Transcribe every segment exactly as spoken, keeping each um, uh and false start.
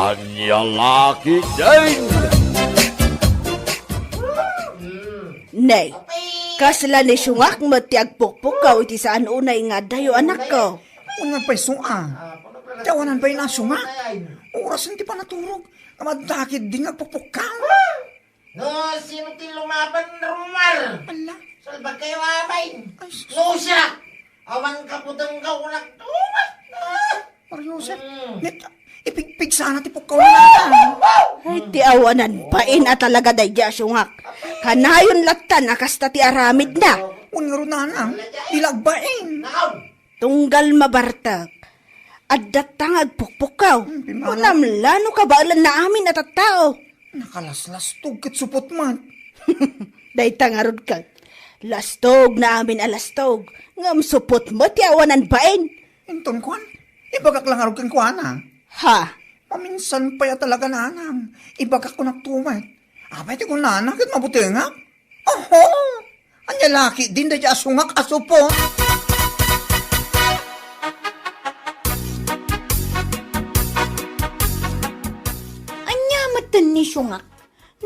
Ania la ketdin? Ne, kasla ni Siungak met ti agpukpukkaw iti saan unay nga addayo, anakko. Unay pay, Siungak. Ti awanan pay na, Siungak. Orasen ti panaturog. Ngem adda ketdin nga agpukpukkaw. No, sino ti lumaban, Romar? Ala. Salbag kayo, amay. Ay, sus. No, siya. Awan kaputeng ka, unak. Oh, my God. Mario Joseph, mm, net, ipigpig sana ti pukkaw ni Nanang. Ay, ti awanan bain a talaga daydi a Siungak. Kanayon latta a kasta ti aramidna. Wen ngarud, Nanang, di la agbain. Tunggal mabartek, addatta nga agpukpukkaw. Hmm, pimala. Kunam la no kabaelanna amin a tattao. Nakalaslastog ket supot man. Dayta ngarud ket, lastogna amin a lastog, ngem supot met ti awanan bain. Inton kuan, ibagak la ngarud kenkuana. Ha? Maminsan pay a talaga, Nanang, ibagak kunakto met. Apay ti kunana ket mabutengak? Oho! Ania la ketdin daydi a Siungak a supot? Ania metten ni Siungak?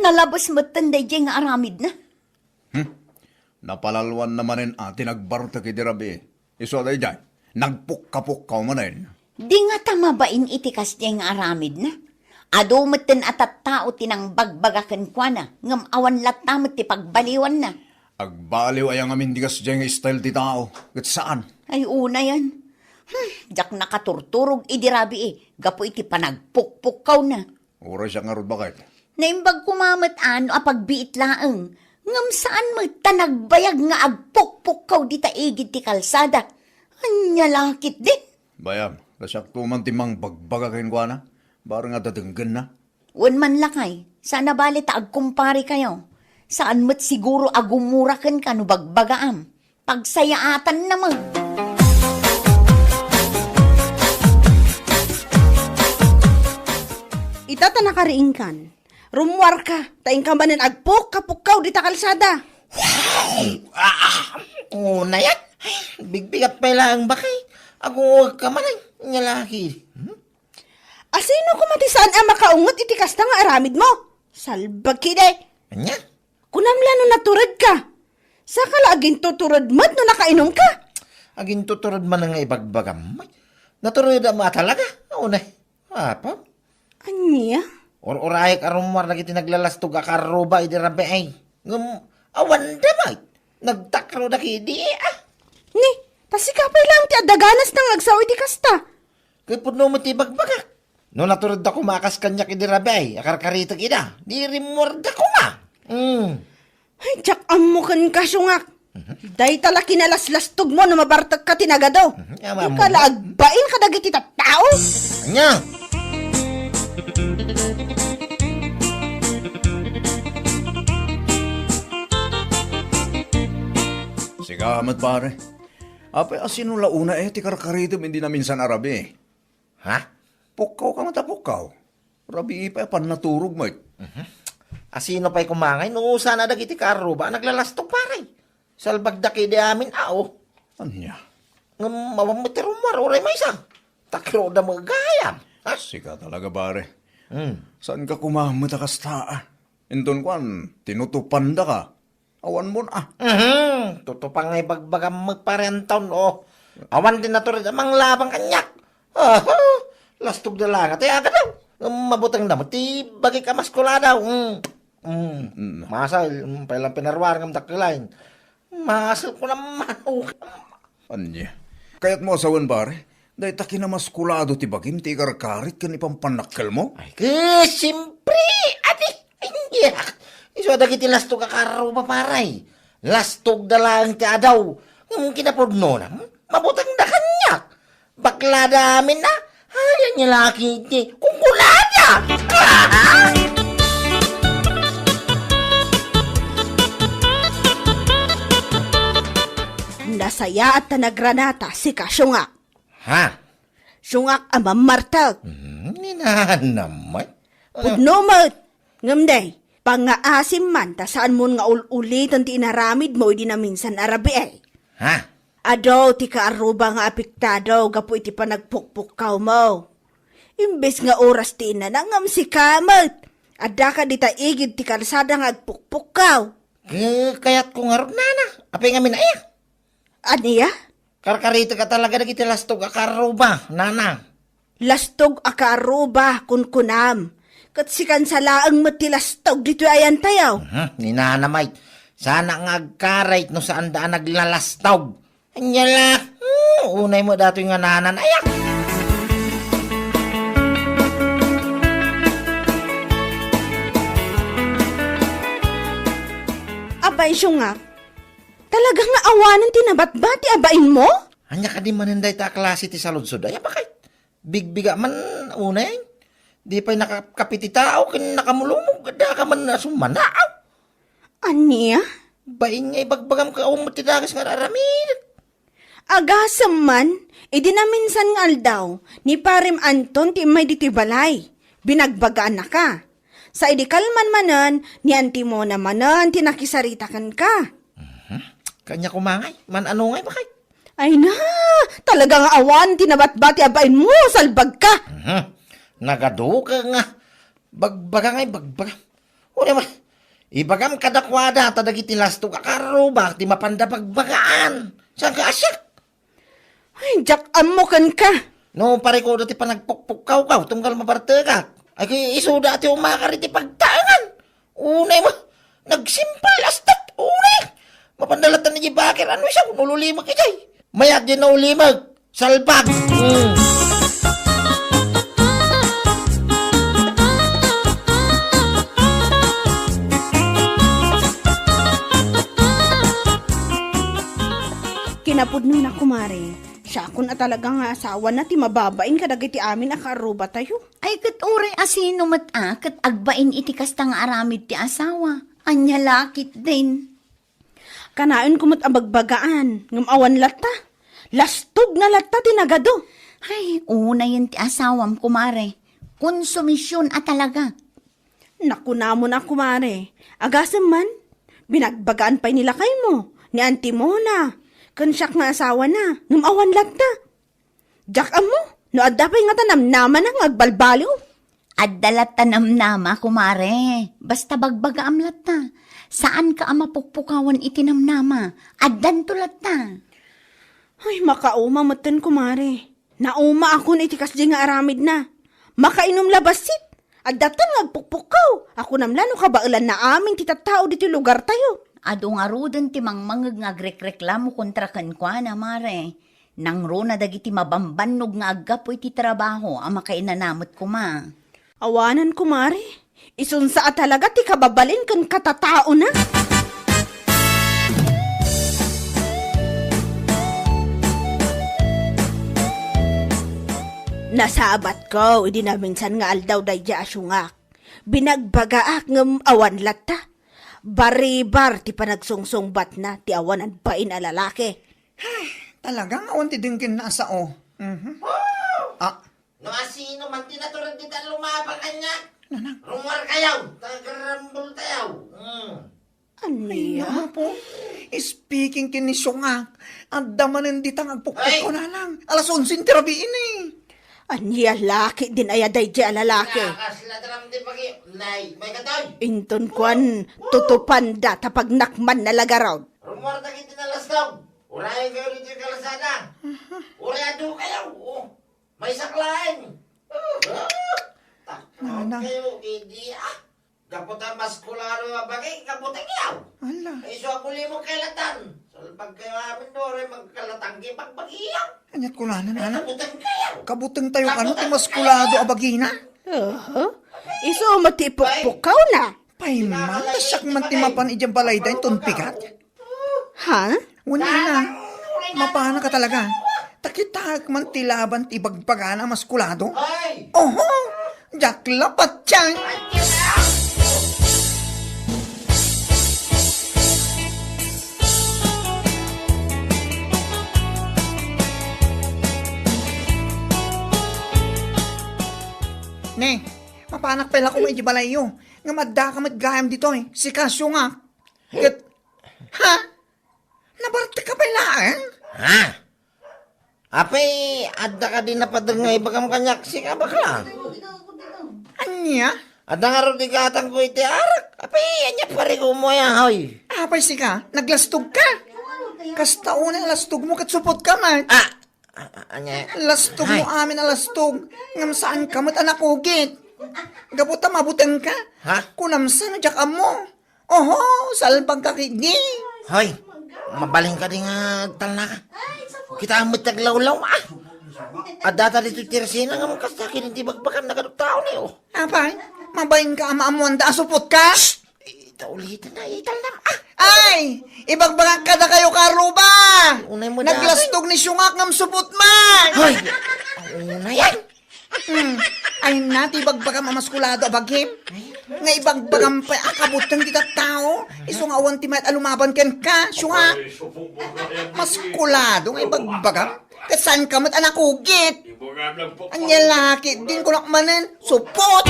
Nalabes metten daydiay nga aramidna? Hmm? Napalalwanna manen a ti nagbartek idi rabii. Isu a daydiay, nagpukkapukkaw manen. Di ngata mabain iti kasdiay nga aramidna. Adu metten a tattao ti nangbagbaga kenkuana, ngem awan latta met ti pagbaliwanna. Agbaliw aya ngamin ti kasdiay nga style ti tao, ket saan? Ay, unayen. Hmm, diak nakaturturog idi rabii gapu iti panagpukpukkawna. Uray siak ngarud, baket. Naimbag koma met a no apagbiit laeng, ngem saan met ta nagbayag nga agpukpukkaw dita igid ti kalsada. Ania la ketdin? Bayam, ta siakto man ti mangbagbaga kenkuana, bareng a dadenggenna. Wen man lakay, saan a bale ta agkumparekayo. Saan met siguro a gumura kenka no bagbagaam. Pagsayaatanna met. Ita ta nakariingkan, rummuarka, ta inka manen agpukkapukkaw dita kalsada. Ah, ah, unayen. Ay, bigbigat pay laeng, baket. Agungugka manen, ania la ketdi. Hmm? Asino koma ti saan a makaunget iti kasta nga aramidmo? Salbag ketdi. Ania? Kunam la no naturedka. Saka la agintutured met no nakainumka. Agintutured man nga ibagbagam. Naturedam a talaga. Unayen. Apo? Ania? Ur-urayek a rummuar dagiti naglalastog a karruba idi rabii. Ngem awan da met. Nagtakroda ketdi, ah. Ni, ta sika pay laeng ti adda ganasna nga agsao iti kasta. Ket pudno met ti ibagbagak. No naturedda koma a kas kaniak idi rabii a karkaritek ida, di rimmuarda koma. Mm. Ay, diak ammo kenka, Siungak. Mhm. Dayta la kinalaslastogmo no mabartekka ti nagadu. Mhm. Ania ammo? Dika la agbain kadagiti tattao. Ania? Sika met, pare. Apay, asino la unay ti karkaritem idi naminsan a rabii? Ha? Pukkawka met a pukkaw. Rabii pay a pannaturog met. Mhm. Asino pay koma ngay no saan a dagiti kaarruba a naglalastog, pare? Salbagda ketdi amin a, o. Ania? Ngem awan met ti rummuar, uray maysa. Takroda met gayam. Ha? Sika talaga, pare. Hmm. Saanka koma met a kasta, a? Inton kuan, tinutupandaka. Awan mon, a. Mhm. Tutupan nga ibagbagam met, pare Anton, o. Awan ti natured a manglabang kaniak. Aha. Lastogda laeng ti agadaw. Ngem mabutengda met ti bagik a maskuladaw. Mm. Mm. Mm. Masal, mm, pay lang pinaruar ngem dakkel laeng. Masal ko naman, o. Ania? Kayatmo a sawen, pare? Dayta kinamaskulado ti bagim ti ikarkarit ken ipampannakkelmo? Ay, ket, siempre, adi, ania? Isu a dagiti lastog a karruba, pare. Lastogda laeng ti adaw. Ngem kinapudnona, mabutengda kaniak. Baklada amin a. Ay, ania la ketdi kunkunada. Nasayaat ta nagranata, sika, Siungak. Ha? Siungak a mammartek. Hmm, ni Nana met. Pudno met. Ngem day, pangngaasim man ta saanmon nga ul-uliten ti inaramidmo idi naminsan a rabii. Ha? Adu ti kaarruba nga apektado gapu iti panagpukpukkawmo. Imbes nga oras ti inana, ngem sika met. Addaka dita igid ti kalsada nga agpukpukkaw. Ke-, kayatko ngarud, nana. Apay ngamin aya? Ania? Karkaritek a talaga dagiti lastog a karuba, nana. Lastog a karuba, kunkunam. Ket sikan sa laeng met ti lastog ditoy ayantayo. Mhm, ni nana met. Sana nga agkarayt no saanda a naglalastog. Anya la? Hmm, unay met datoy nga nanan. Ayak! Apay, siungak, talaga nga awanen ti nabatbati a bainmo? Anya kadi manen dayta a klase ti saludsod? Ay, apakay? Bigbiga man, unay. Di pay nakakape ti tao, ken nakamulumog, adda ka man a summanaaw. Ania? Bain nga ibagbagam ket awan met ti dakes nga ar-aramidek. Agasem man, idi naminsan nga aldaw, ni Parem Anton ti immay ditoy balay. Binagbagaannaka. Sa idi kalman manen, ni Antimona manen ti nakisarita kenka. Mhm. Kanya kumangay, man ano ngay bakay? Ay na, talaga nga awan ti nabatbati a bainmo, salbag ka. Mhm. Nagaduka nga. Bagbaga ngay, bagbaga. Una ma, ibagam kadakuada ta dagiti lastog a karrubak ti mapanda bagbagaan. Saan ka asyak? Ay, diak ammo kenka. No, parikuda ti panagpukpukkaw ka, tunggal mabartekak. Ay, kay isuda ti umakar iti pagtaengan. Unay mo, nagsimpal, astat, unay. Mapanda latta ni bakir, ano siya, kung ululimag ijay. Mayat di naulimag. Salbag. Mm. Kinapudnona, kumare, siakon a talaga nga asawana ti mababain kadagiti amin a kaarrubatayo. Ay, ket uray a sino met a ket agbain iti kasta nga aramid ti asawa. Ania la ketdin? Kanaenko met a bagbagaan, ngem awan latta. Lastogna latta ti nagadu. Ay, unayen ti asawam, kumare. Konsumision a talaga. Nakunamon a, kumare. Agasem man, binagbagaan pay ni lakaymo, ni Auntie Mona, ken siak nga asawana, ngem awan latta. Diak ammo no adda pay ngata namnamana nga agbalbaliw. Adda latta namnama, kumare. Basta bagbagaam latta. Saanka a mapukpukawan iti namnama. Addanto latta. Ay, makauma metten, kumare. Naumaakon iti kasdi nga aramidna. Makainom la bassit. Adda latta nga agpukpukkaw. Akunam la no kabaelanna amin ti tattao ditoy lugartayo. Adu ngaruden ti mangmangeg nga agrekreklamo kontra kenkuana, mare. Nangruna dagiti mabambannog nga aggapu iti trabaho a makainana met koma. Awanen, kumare. Isunsa a talaga ti kababalin ken katataona. Nasabatko idi naminsan nga aldaw daydiay a siungak. Binagbagaak ngem awan latta. Baribar ti panagsungsungbatna ti awanan bain a lalaki. Ay, talaga nga awan ti denggenna a sao. Mhm. Ah, No asino man ti natured dita lumaba kaniak, Nanang. Rummuar kayo, tagarambol tayo. Hmm. Ay, ania? Apo, speaking ken ni siungak, adda manen dita nga agpukpukkaw, Ay! Nanang. Alas onse ti rabii ni. Ania la ketdin aya daydiay a lalaki? Nakasla taram ti pagi-, nay, may katoy. Inton kuan, tutupanda ta pagnakmanna la garud. Rummuar dagiti nalastog. Urayen kayo ditoy kalsada. Uray adu kayo. Oh. Maysak laeng. Nana. Takot kayo, idi, ah. Gapu ta maskularo nga bagi, gapu ta kiyaw. Ala. Ay, isu a bulimog kay latan. Salbag kayo amin, no, ray magkalatang kay pagbagiyaw. Aniat kunana, Ay, nana? Kabuteng kayo. Kabuteng tayo kano ti maskulado a bagina? Aha. Isu met ti ipukpukkaw na. Pay man, ta siak man ti mapan idiay balayda inton pigat. Ha? Wen, ina, mapanak a talaga. Ta kitaek man ti laban ti ibagbagana a maskulado. Ay! Oho! Diak la patien! Ne, mapanak pay la koma idiay balayyo. Ngem addaka met gayam ditoy, sika, siungak. Ket, ha? Nabartek ka pay laeng? Ha? Apay, adda kadi napader nga ibagam kaniak, sika, bakla? Ania? Adda ngarud igatangko iti arak. Apay, ania parigomo aya, hoy? Apay, sika, naglastog ka? Kasta unay a lastog mo ket supot ka met. Ah! Ah, ah, ania? Lastog mo amin a lastog, ngem saan ka met a nakugit. Gapu ta mabuteng ka. Ha? Kunam sa nga diak ammo. Oho, salbag ka kidi. Hoy, mabalin ka di nga agtalna ka. Kita met aglawlaw, ah. Adda ta ditoy tersena nga kasta ken ti bagbagam, nagadu tao ni, oh. Apay, mabalin ka a maammoanda a supot ka? Shh! Ita ulitan na, italna, ah. Ay, ibagbagak kadakayo, karuba. Unay mo da. Naglastog ni Siungak ngem supot man. Hoy, unay yan. Hmm. Ay na, ti ibagbagam a maskulado a bagim. Nga ibagbagam pay a kabuteng ti tattao. Isu nga awan ti mayat a lumaban kenka, Siungak. Maskulado nga ibagbagam. Ket saan ka met a nakugit. Ania la ketdin, kunak manen, supot!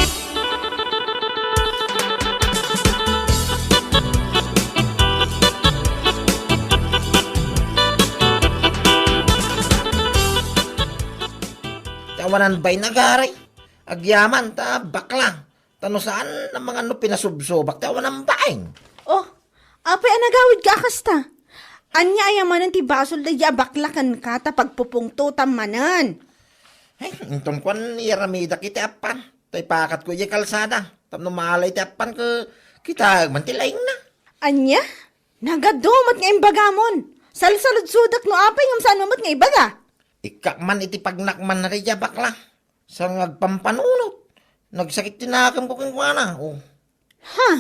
Ti awanan bain, agaray. Agyaman ta bakla. Ta no saan a mangano pinasubsobak ti awanan bain. Oh, apay a nagawidka a kasta? Ania aya manen ti basol daydi a bakla kenka ta pagpupungtotam manen? Ay, inton kuan, iyaramidak iti appan. Ta ipakatko idiay kalsada. Tapno maalay ti appan ket kitaek man ti laingna. Ania? Nagadu met nga imbagamon. Salsaludsodak no apay ngem saan met nga ibaga. Ikkak man iti pagnakman na daydi a bakla. Saan nga agpampanunot. Nagsakit ti nakemko kenkuana, oh. Ha?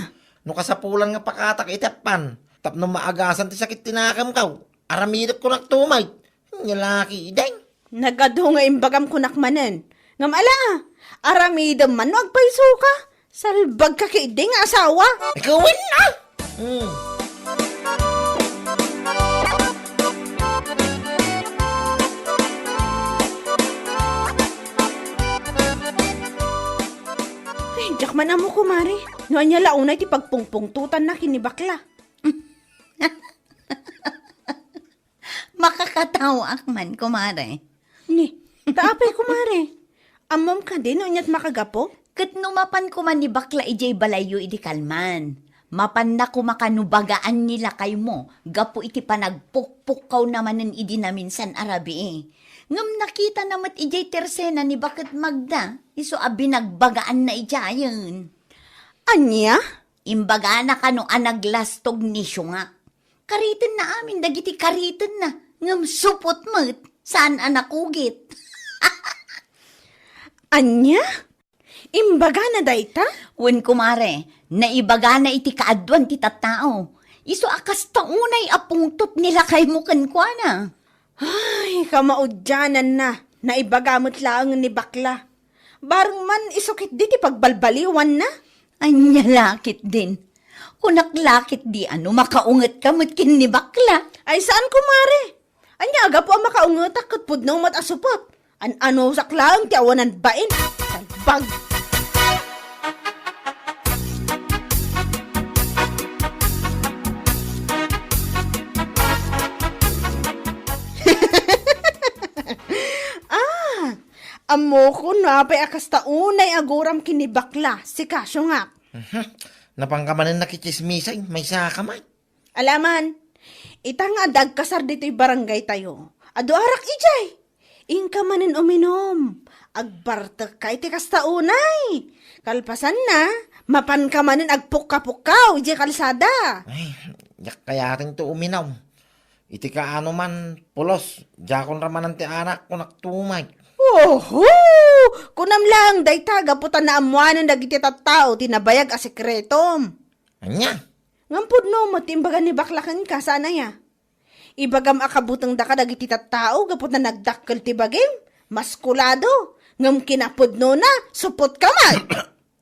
No kasapulan nga pakatak iti appan, tapno maagasan ti sakit ti nakemko, aramidek kunak tumay. Ania la ketdin. Nagadu nga imbagam kunak manen. Ngem ala, aramidem man no agpayso ka. Salbag ka ketdi nga asawa. Ikaw, wen, ah! Hmm. Ay, diak man ammo, kumare. No ania la unay ti pagpungpungtotanna ken ni bakla. Makakataoak man, kumare. Ni, ta apay, kumare? Ammom kadi no aniat makagapu? Ket no mapan koma ni bakla idiay balayyo idi kalman, mapanna koma kano bagaan ni lakaymo gapu iti panagpukpukkawna manen idi naminsan a rabii. Ngem nakitana met idiay tersena ni Baket Magda, isu a binagbagaanna idiayen. Ania? Imbagana kano a naglastog ni Siunga. Karitenna amin dagiti karitenna, ngem supot met, saan a nakugit. Ania? Imbagana dayta? Wen, kumare, naibagana iti kaaduan ti tattao. Isu a kasta unay a pungtot ni lakaymo kenkuana. Ay, kamaudiananna, naibaga met laeng ni bakla. Bareng man isu ketdi ti pagbalbaliwanna. Ania la ketdin? Kunak la ketdi a no makaungetka met ken ni bakla. Ay, saan, kumare. Ania a gapu a makaungetak ket pudno met a supot? An-anusak laeng ti awanan bain. Salbag! Ah, ammokon no apay a kasta unay a guram ken ni bakla, sika, Siungak. Mhm. Napanka manen nakitsismisay, maysaka man. Alaman, ita nga adda agkasar ditoy barangaytayo, adu arak idiay. Inka manen uminom, agbartekka iti kasta unay. Kalpasanna, mapanka manen agpukka-pukkaw idiay kalsada. Ay, diak kayaten ti uminom. Iti kaano man, pulos, diakon ramanan ti anak, kunak tumay. Oho! Kunam laeng dayta gapu ta naammoanen dagiti tattao ti nabayag a sekretom. Ania? Ngem pudno met ti imbaga ni bakla kenka, saan aya? Ibagam a kabutengda kadagiti tattao gapu ta nagdakkel ti bagim, maskulado, ngem kinapudnona, supot ka man.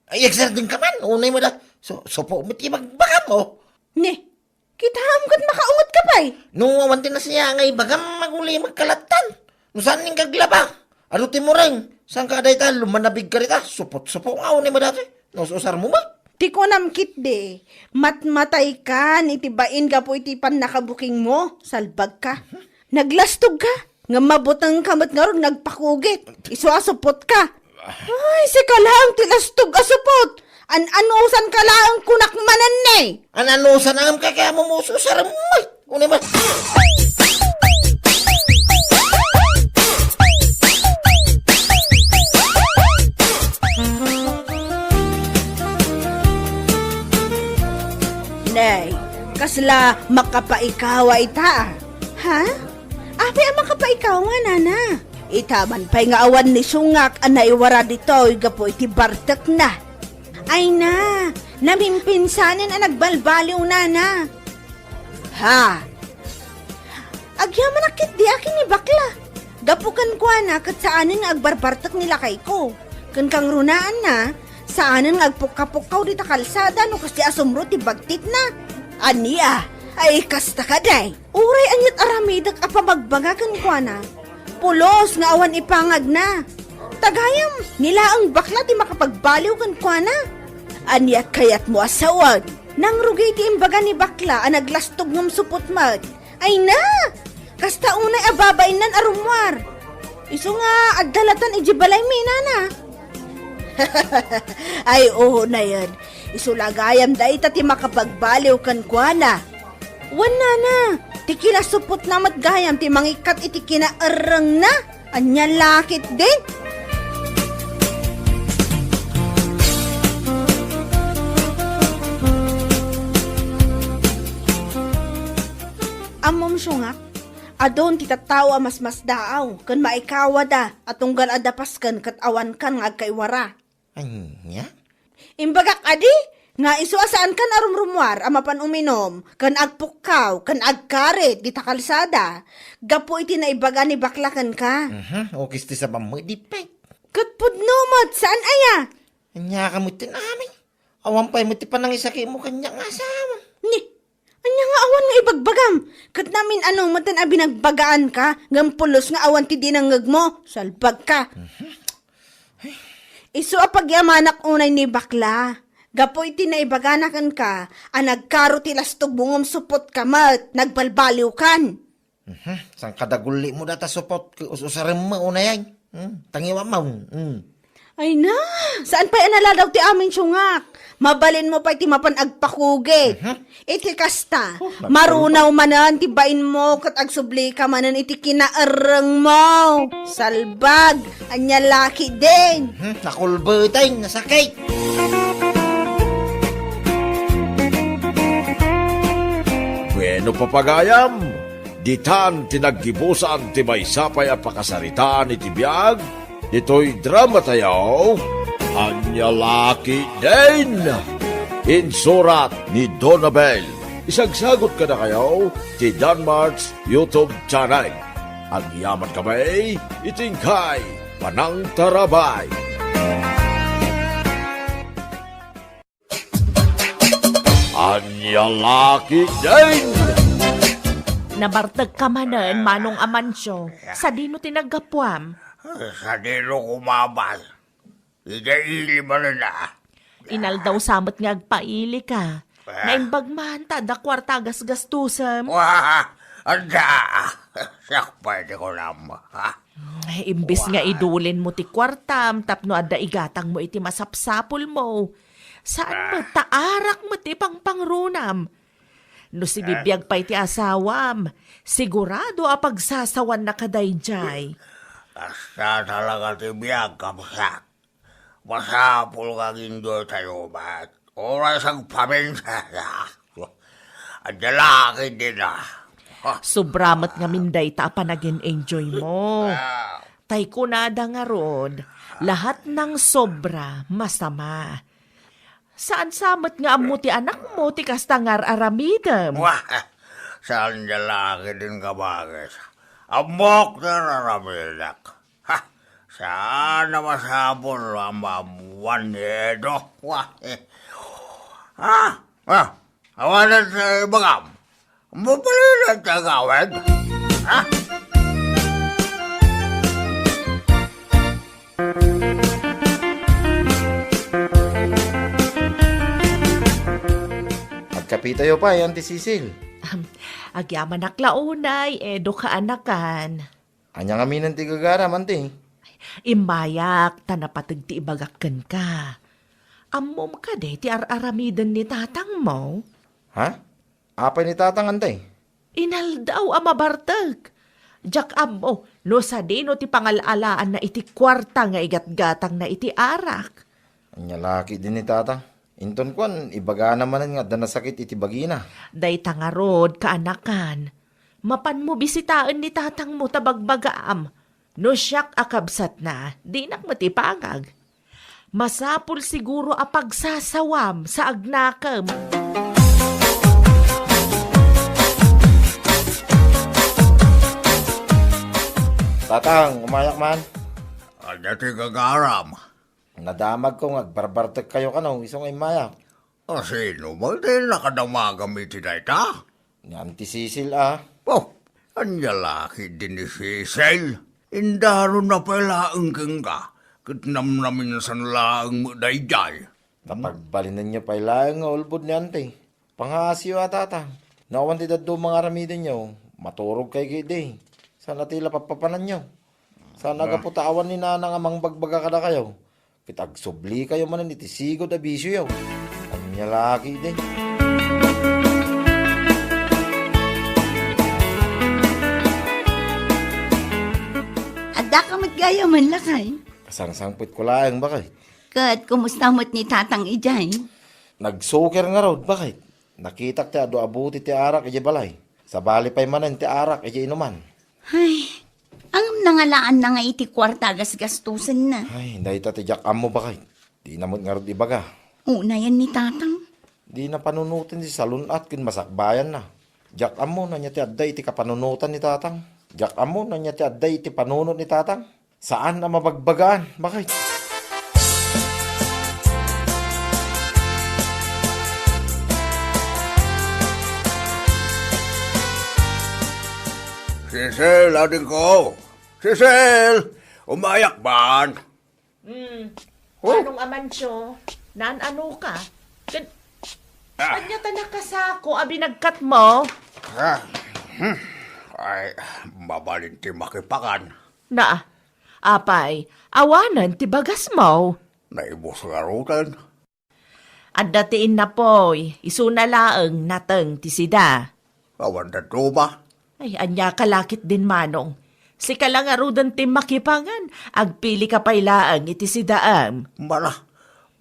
Ay, agserdenka man, unay mo da. Su-, supo met ti bagbagam, oh. Ni, kitaem ket makaunget ka pay. No, awan ti nasiya nga ibagam, aguli magkalattan. No saan ning kaglaba? Adu ti mureng, saan ka dayta, lumanabig ka dita, supot-supo nga, unay mo dati. No, usar mo ba? Ti kunam ketdi, matmatay kan iti bain gapu iti pannakabukingmo, salbag ka. Naglastog ka. Ngem mabutengka met ngarud nga agpakugit. Isu a supotka. Ay, sika laeng ti lastog a supot. An-anusanka laeng kunak manen ne. An-anusan a ngem kay kaya mo mususarem met. Unay man. Nay, kasla makapaikawa ita. Ha? Apay a makapaikawa, nana? Ita man pay nga awan ni sungak a naiwara ditoy gapu iti bartekna. Ay na, namimpinsanen a nagbalbaliw, nana. Ha? Agyamanak ketdi a ken ni bakla. Gapu kenkuana ket saanen nga agbarbartek ni lakayko. Ken kangrunaanna, saanen nga agpukkapukkaw dita kalsada no kasdi a sumro ti bagtitna. Ania? Ay, kasta kadi. Uray ania't aramidek a pamagbaga kenkuana, pulos nga awan ipangagna. Ta gayam, ni laeng bakla ti makapagbaliw kenkuana. Ania kayatmo a sawen? Nangrugi ti imbaga ni bakla a naglastog ngem supot met. Ay na! Kasta unay a babainnan a rummuar. Isu nga adda latan idiay balaymi, nana. Ay, unayen. Isu la gayam dayta ti makapagbaliw kenkuana. Wen, nana, ti kinasupotna met gayam ti mangikkat iti kinaerrengna. Ania la ketdin? Ammom, sungak, adun ti tattao a masmasdaaw ken maikawada a tunggal adda pasken ket awankan nga agkaiwara. Ania? Imbagak kadi nga isu a saankan a rumrummuar a mapan uminum ken agpukkaw ken agkarit dita kalsada gapu iti naibaga ni bakla kenka. Mhm, ukis ti sabam met, di pay. Ket pudno met, saan aya? Ania ka met ti amin? Awan pay met ti panangisakitmo kaniak nga asawa. Ni, ania nga awan nga ibagbagam? Ket namin-ano met a binagbagaanka, ngem pulos nga awan ti dinengngegmo, salbagka. Mhm. Isu a pagyamanak unay ni bakla. Gapu iti naibagana kenka a nagkaro ti lastogmo ngem supotka met, nagbalbaliwkan. Mhm. Saan kadagulimo data supot, us-usarem mo unay ay. Hmm, tangiwam mo. Hmm. Ay na, saan pay a naladaw ti amin sungak? Mabalinmo pay ti mapan agpakugit. Mhm. Iti kasta, oh, marunaw manen ti bainmo ket agsublika manen iti kinaerrengmo. Salbag, ania la ketdin? Hmm, nakulbeten, nasakit. Bueno, papagayam, ditan ti naggibusan ti maysa pay a pakasaritaan iti biag ditoy drama tayo, Ania la ketdin? Insurat ni Donabel. Isagsagot kadakayo ti Danmart's YouTube channel. Agyaman kami iti inkay panangtarabay. Ania la ketdin? Nabartekka manen, Manong Amancio. Sadino ti naggapuam? Sadino kumabat? Ida ili manen a. Inaldaw sa met nga agpailika. Ah. Naimbag man ta adda kuarta a gasgastusem. Wah, adda. Siak pay ti kunam, ha? Imbis nga idulinmo ti kuartam tapno adda igatangmo iti masapsapulmo, saan met ta arak met ti pangpangrunam. No sibibiag pay ti asawam, sigurado a pagsasawanka daydiay. Kasta talaga ti biag, kabsat. Masapul nga agindoy tayo met. Oras agpaminsan. Adda la ketdin a. Sobra met ngamin dayta a panagin-enjoy mo. Ah. Tay kunada ngarud, lahat ng sobra, masama. Saan sa met nga ammo ti anakmo ti kasta nga ar-aramidem? Wah, saan da la ketdin, kabagis. Ammok ti ar-aramidek. Ha? Saan a masapul a maammuan ni Edo? Wah, eh. Ha? Ah, awanen ti ibagam. Mapalinan ti agawid. Ha? Agkapitayo pay, Auntie Cecil. Ahem, agyamanak la unay, Edo kaanakan. Ania ngamin ti gagaram, anti? Immayak ta napateg ti ibagak kenka. Ammom kadi ti ar-aramiden ni tatangmo? Ha? Apay ni tatang, anti? Inaldaw a mabartek. Diak ammo no sadino ti pangal-alaanna iti kuarta nga igatgatangna iti arak. Ania la ketdi ni tatang? Inton kuan, ibagana manen nga adda nasakit iti bagina. Dayta ngarud, kaanakan. Mapanmo bisitaen ni tatangmo ta bagbagaam. No siak a kabsatna, dinak met ipangag. Masapul siguro a pagsasawam sa agnakem. Tatang, umayak man. Ania ti gagaram? Nadamagko nga agbarbartekkayo kano, isu nga immayak. A, sino met ti nakadamagam iti dayta? Ni Auntie Cecil a. Oh, ania la ketdi ni Cecil? Indaronna pay laeng kenka, ket namnaminsan laeng met daydiay. Ta pagbalinenyo pay laeng nga ulbod ni Auntie. Pangaasiyo a, tatang. No awan ti dadduma nga aramidenyo, maturogkayo ketdi. Saan a ti la pappapananyo? Saan a gapu ta awan ni Nana nga mangbagbaga kadakayo? Ket agsublikayo manen iti sigud a bisioyo. Ania la ketdi? Addaka met gayam, lakay? Kasangsangpetko laeng, bakay. Ket kumusta met ni Tatang idiay? Nagsuker ngarud, bakit? Nakitak ti adu a buti ti arak idiay balay. Sabali pay manen ti arak idiay inuman. Ay, ngem nangalaanna nga iti kuarta a gasgastosenna. Ay, dayta ti diak ammo, bakit? Dina met ngarud ibaga. Unayen ni Tatang. Dina panunoten ti salun-at ken masakbayanna. Diak ammo no ania ti adda iti kapanunotan ni Tatang. Diak ammo no ania ti adda iti panunot ni Tatang. Saan a mabagbagaan. Bakit? Cecil, adingko! Cecil! Umayak man! Hmm. Oh? Manong Amancio, naan-ano ka? Ket, ah, ania ta nakasako a binagkatmo? Ah, hmm. Ay, mabalin ti makipangan. Na, apay, awanen ti bagasmo? Naibus ngaruden. Adda ti innapoy, isuna laeng nateng ti sida. Awan dadduma. Ay, ania ka la ketdin, manong? Sika la ngaruden ti makipangan, agpilika pay laeng iti sidaem. Mala,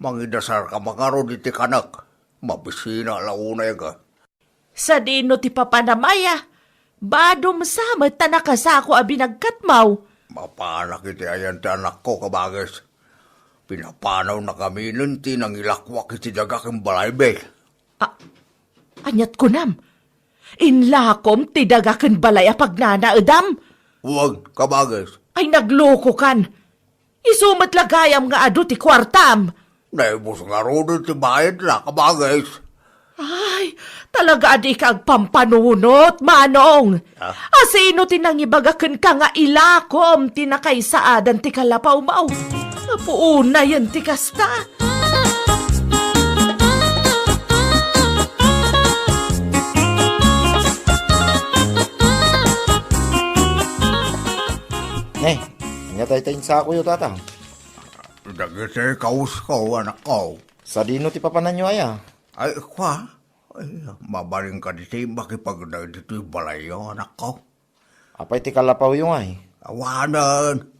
mangidasarka man ngarud iti kanek. Mabisina la unay ka. Sadino ti papanam aya? Badom sa met ta nakasako a binagkatmo. Mapanak iti ayan ti anakko, kabagis. Pinapanawna kaminen ti nangilakoak iti daga ken balaymi. A-, aniat kunam? Inlakom ti daga ken balay a pagnanaedam? Wen, kabagis. Ay, naglokokan. Isu met la gayam nga adu ti kuartam. Naibus ngaruden ti bayadna, kabagis. Ay, talaga a dika agpampanunot, manong. Ah? Asino ti nangibaga kenka nga ilakom ti nakaisaadan ti kalapawmo? Apo, unayen ti kasta. Ne, ania dayta insakoyo, tatang? Dagiti kawusko, anakko. Sadino ti papananyo aya? Ay, kua? Ay, mabalin kadi ti makipagna ditoy balayyo, anakko. Apay ti kalapawyo ngay? Awanen.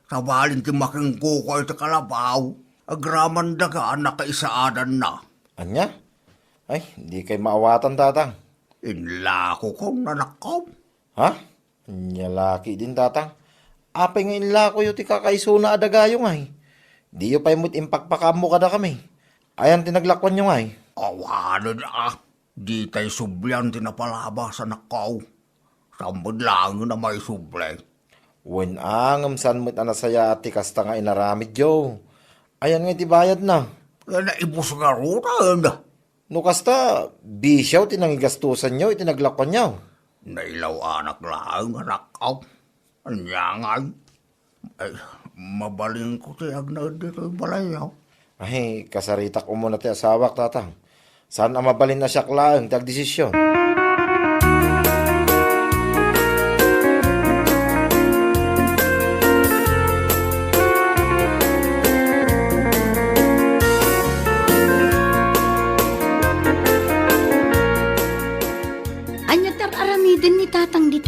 Sabalin ti makingkuko iti kalapaw. Agraman daga a nakaisaadanna. Ania? Ay, dikay maawatan, tatang. Inlakokon, anakko. Ha? Ania la ketdin, tatang? Apay nga inlakoyo ti kakaisuna a dagayo ngay? Diyo pay met impakpakaammo kadakami. Ayan ti naglakuanyo ngay? Awanen a, ditay sublian ti napalabas, anakko. Saan met laengen a maisubli? Wen a, ngem saan met a nasayaat ti kasta nga inaramidyo. Ayan ngay ti bayadna. Nga naibus ngaruden. No kasta, bisio ti nangigastosanyo iti naglakuanyo. Nailaw-anak laeng, anakko. Ania ngay? Ay, mabalinko ti agnaed ditoy balayyo. Ay, kasaritak umuna ti asawak, tatang. Saan a mabalin a siak laeng ti agdesisyon?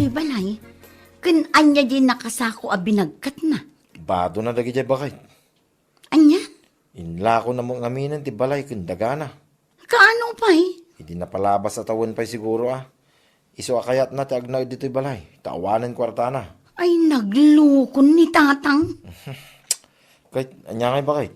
ti balay, ken ania diay nakasako a binagkatna? Badona dagidiay bakay. Ania? Inlakona met ngaminen ti balay ken dagana. Kaano pay? Idi napalabas a tawen pay siguro a. Isu a kayatna ti agnaed ditoy balay, ta awanen kuartana. Ay, naglukon ni Tatang. Ket, ania ngay bakay?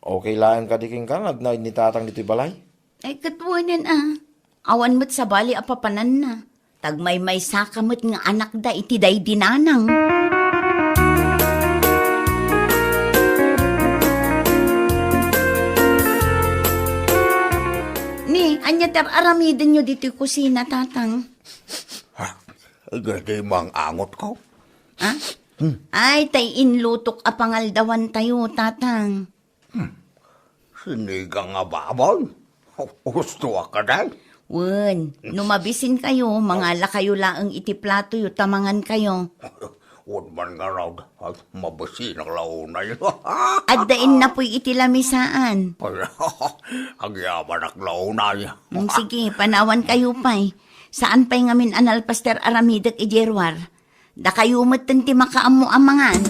Okay laeng kadi kenka nga agnaed ni Tatang ditoy balay? Ay, ket wen a. Awan met sabali a papananna. Tagmaymaysaka met nga anakda iti daydi nanang. Ni, ania ti ar-aramidenyo ditoy kusina, Tatang? Ha? Daydi mang-angotko. Ha? Hmm. Ay, tay inlutok a pangaldawantayo, Tatang. Hmm. Sinigang a baboy? Usto a kadal? Wen, no mabisinkayo, mangalakayo laeng iti platoyo ta mangankayo. Wen man ngarud, ay, mabisinak la unay. Adda innapoy iti lamisaan. Ay, agyamanak la unay. Mm, sige, panawankayo pay. Saan pay ngamin a nalpas ti ar-aramidek idiay ruar? Dakayo metten ti makaammo a mangan.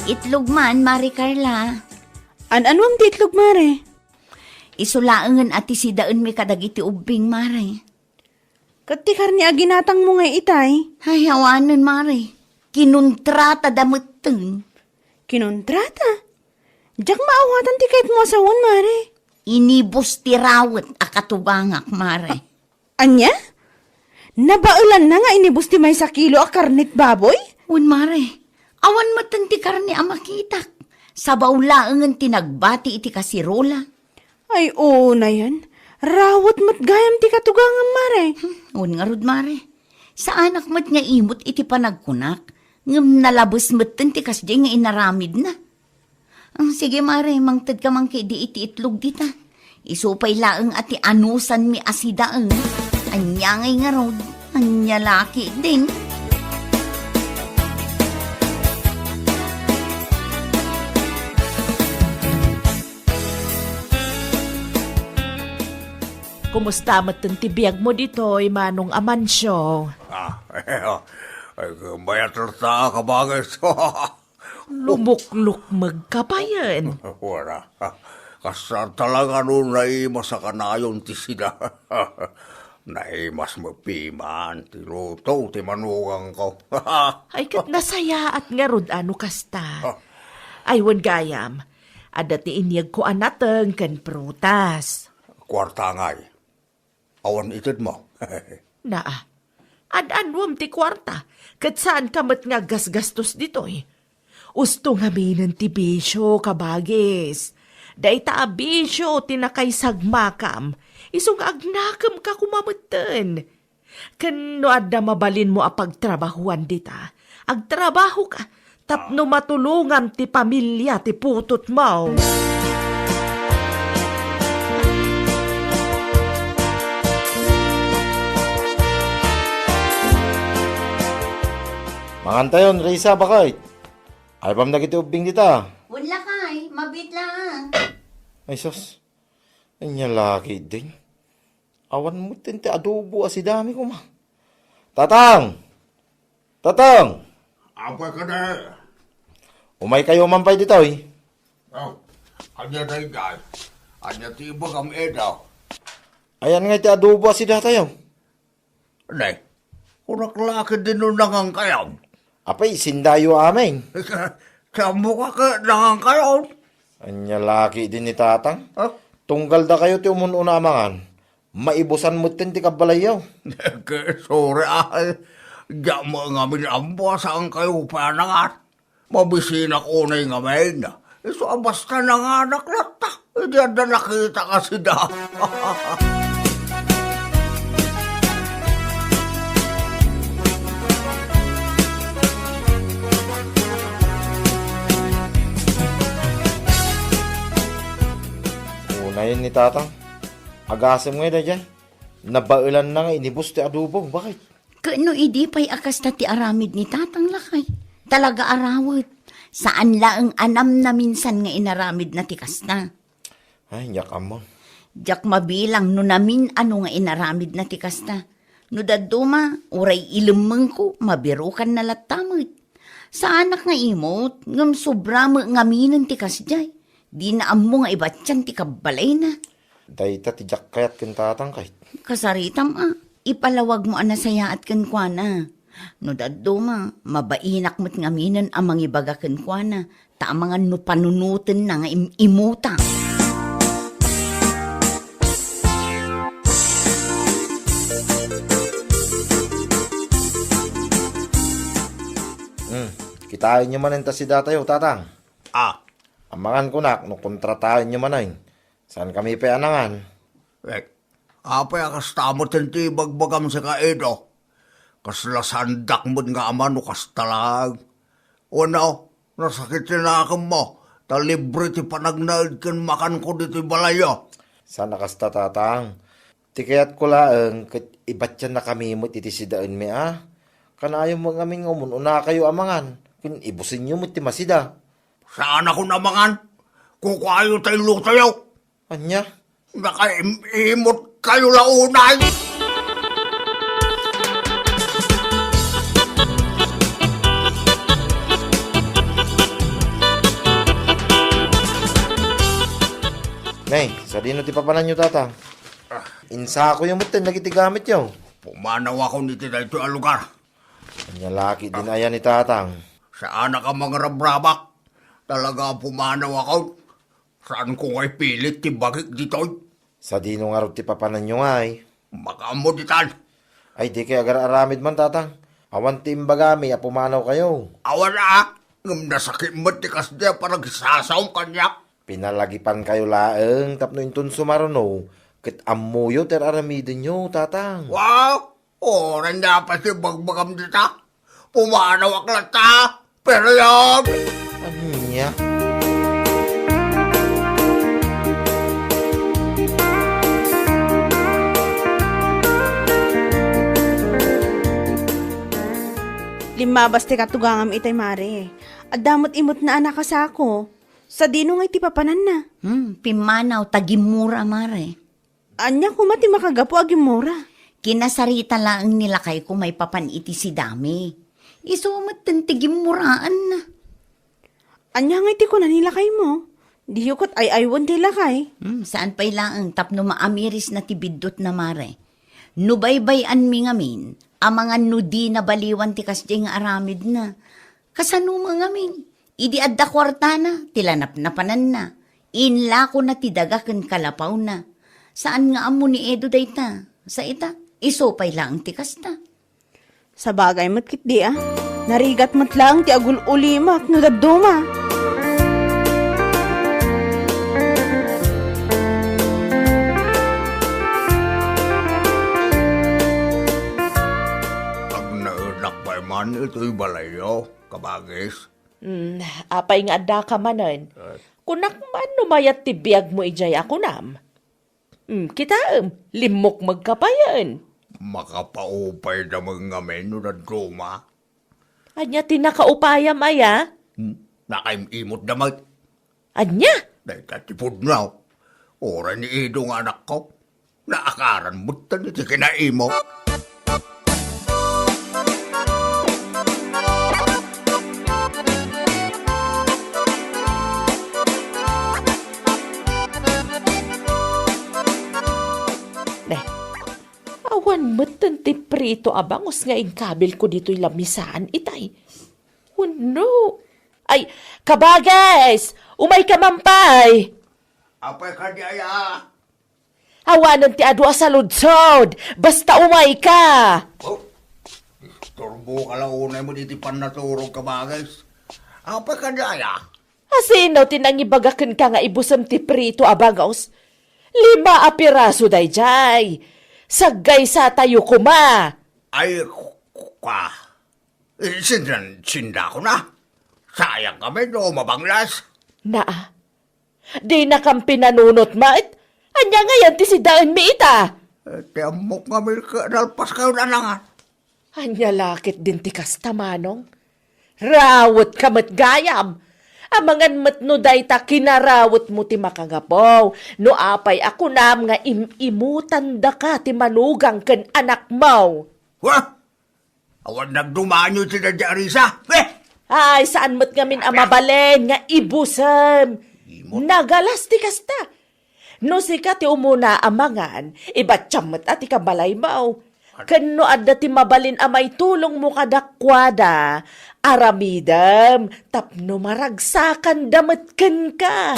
Itlog man, Mare Carla. An-anuam ti itlog, Mare? Isu laengen a ti sidaenmi kadagiti ubbing, Mare. Ket ti karne a ginatangmo ngay itay? Ay, awanen, Mare. Kinontrata da metten. Kinontrata? Diak maawatan ti kayatmo a sawen, Mare. Inibus ti rawet a katugangak, Mare. Ania? Nabaelanna nga inibus ti maysa kilo a karne ti baboy? Wen, Mare. Awan metten ti karne a makitak. Sabaw laengen ti nagbati iti kasirola. Ay, unayen. Rawet met gayam ti katugangam, Mare. Hmm, wen ngarud, Mare. Saanak met nga imut iti panagkunak, ngem nalabes metten ti kasdiay nga inaramidna. Ah, sige, Mare, mangtedka man ketdi iti itlog dita. Isu pay laeng a ti anusanmi a sidaen. Ania ngay ngarud? Ania la ketdin? Kumusta metten ti biagmo ditoy, Manong Amancio? Ah, ay, mayat latta, kabagis. Lumuklukmegka payen. Wala. Kasar talaga no naimas a kanayon ti sida. Naimas met piman ti luto ti manugangko. Ay, ket nasayaat ngarud a no kasta. Ah. Ay, wen gayam, adda ti inyegko a nateng ken prutas. Kuarta ngay. Awan itedmo. Naa, ad-anuem ti kuarta, ket saanka met nga aggasgastos ditoy. Usto ngaminen ti bisio, kabagis. Dayta a bisio ti nakaisagmakam, isu nga agnakemka koma metten. Ken no adda mabalinmo a pagtrabahuan dita, agtrabahoka, tapno matulongan ti pamilia ti putotmo. Mangantayon, Risa, baket. Aybam dagiti ubbing dita. Wen lakay, mabiit laeng. Ay, sus. Ania la ketdin? Awan metten ti adobo a sidami koma. Tatang! Tatang! Apay kadi? Umaykayo man pay ditoy. Oh, ania daydiay? Ania ti ibagam ida? Ayan nga iti adobo a sidatayo. Ne, kunak la ketdin no nangankayon. Apay, sindayo amin. Ti ammoka ket nangankayon. Ania la ketdin ni Tatang? Ha? Tunggal dakayo ti umun-una a mangan, maibusan metten ti kabbalayyo. Ket sorry, ay. Diak met ngamin ammo a saankayo pay a nangan. Mabisinak unay ngamin. Isu a basta nanganak latta. Idi adda nakita a sida. Unayen ni Tatang. Agasem ngay daydiay. Nabaelanna nga inibus ti adobo. Bakit? Ket no idi pay a kasta ti aramid ni Tatang lakay, talaga a rawet. Saan laeng a namnaminsan nga inaramidna ti kasta. Ay, diak ammo. Diak mabilang no namin-ano nga inaramidna ti kasta. No dadduma, uray ilemmengko, mabirukanna latta met. Saanak nga imot, ngem sobra met ngaminen ti kasdiay. Dina ammo nga ibatian ti kabbalayna. Dayta ti diak kayat ken tatang, kayat. Kasaritam a, ipalawagmo a nasayaat kenkuana. No dadduma, mabainak met ngaminen a mangibaga kenkuana, ta amangan no panunotenna nga im-imuta. Hmm, kitaenyo manen ta sidatayo, tatang. Ah. Amangan kunak no kontrataenyo manen. Saan kami pay a nangan? Eh, apay a kasta met ti ibagbagam sika, Edo? Kasla sandak met nga ama no kasta laeng. Wenno, nasakit ti nakemmo, ta libre ti panagnaed ken makanko ditoy balayyo. Saan a kasta, tatang. Ti kayatko laeng ket ibatiannakami met iti sidaenmi a. Kanayon met ngamin nga umun-unakayo a mangan, ken ibusenyo met ti masida. Saanakon a mangan. Kukuayo ta illutoyo. Ania? Nakaim-imot kayo la unay. Nay, sadino ti papananyo, tatang? Ah. Insakoyo metten dagiti gamityo. Pumanawakon iti daytoy a lugar. Ania la ketdin aya ni tatang? Saanak a mangrabrabak. Talaga a pumanawakon. Saanko nga ipilit ti bagik ditoy. Sadino ngarud ti papananyo ngay? Makaammo ditan. Ay, dikay agar-aramid man, tatang. Awan ti imbagami a pumanawkayo. Awan a, ngem nasakit met ti kasdi a panagsasaom kaniak. Pinalagipankayo laeng tapno inton sumaruno, ket ammoyo ti ar-aramidenyo, tatang. Wow! Uray na pay ti bagbagam dita. Pumanawak latta. Period. Ania? Limmabas ti katugangam itay, Mare. Adda met imutna a nakasako. Sadino ngay ti papananna? Hmm, pimmanaw ta gimmura, Mare. Ania koma ti makagapu a gimmura? Kinasarita laeng ni lakayko maipapan iti sidami. Isu metten ti gimmuraanna. Ania ngay ti kuna ni lakaymo? Diyo ket ay-aywen ti lakay? Hmm, saan pay laeng tapno maamirisna ti biddutna, Mare. No baybay-anmi ngamin, amangan no dina baliwan ti kasdiay nga aramidna. Kasano met ngamin? Idi adda kuartana, ti lanapnapananna, inlakona ti daga ken kalapawna. Saan nga ammo ni Edo dayta. Sa ita, isu pay laeng ti kasta. Sabagay met ketdi a. Narigat met laeng ti agul-ulimak no dadduma. Agnaedak pay man itoy balayyo, kabagis. Hmm, apay nga addaka manen? Eh. Kunak man no mayat ti biagmo idiay a kunam. Hmm, kitaem, limmukmegka payen. Makapaupayda met ngamin no dadduma. Ania ti nakaupayam aya? Hmm, nakaim-imotda met. Ania? Dayta ti pudno. Uray ni Edo nga anakko. Naakaran metten iti kinaimo. Ne, awan metten ti prito a bangus nga inkabilko ditoy lamisaan itay. Wenno? Ay, kabagis! Umayka man pay! Apay kadi aya? Awanen ti adu a saludsod, basta umayka! Oh, disturboka la unay met iti pannaturog, kabagis. Apay kadi aya? Asino ti nangibaga kenka nga ibusem ti prito a bangus? Lima a piraso daydiay. Saggaysatayo koma. Ay, ku-, ku-, ka. Eh, sindan-, sindakona. Sayang kami no mabanglas. Naa, dinakam pinanunot met? Ania ngayen ti sidaenmi ita? Eh, ti ammok ngamin ket nalpaskayo nanangan. Ania la ketdin ti kasta, Manong? Rawetka met gayam. Amangan met no dayta kinarawetmo ti makagapu, no apay a kunam nga im-imutandaka ti manugang ken anakmo. Wa! Awan nagdumanyo ti dadya Arisa. Eh! Ay, saan met ngamin a mabalin nga ibusem. Imot. Nagalas ti kasta. No sika ti umuna a mangan, ibatiam met a ti kabalaymo. Ken no adda ti mabalin a maitulongmo kadakuada, aramidem tapno maragsakanda met kenka.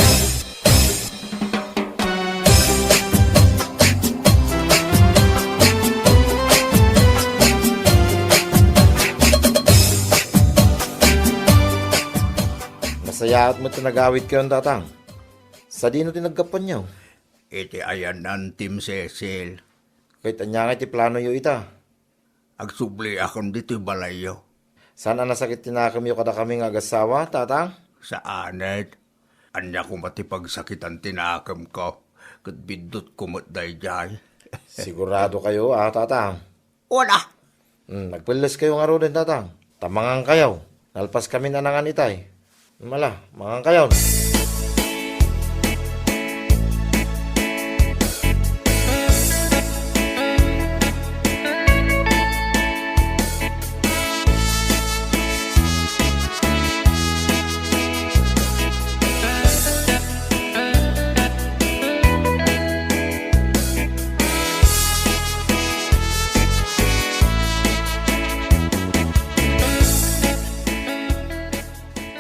Nasayaat met ti nagawidkayon, Tatang. Sadino ti naggapuanyo? Iti ayanna Tim Cecil. Ket ania ngay ti planoyo ita? Agsubliakon ditoy balayyo. Saan a nasakit ti nakemyo kadakami nga agassawa, Tatang? Saanen. Ania koma ti pagsakitan ti nakemko, ket biddutko met daydiay. Sigurado kayo, a, Tatang? Wala. Hmm, nagpelles kayo ngaruden, Tatang. Ta mangan kayo. Nalpas kami nanangan itay. Mala, mangan kayo.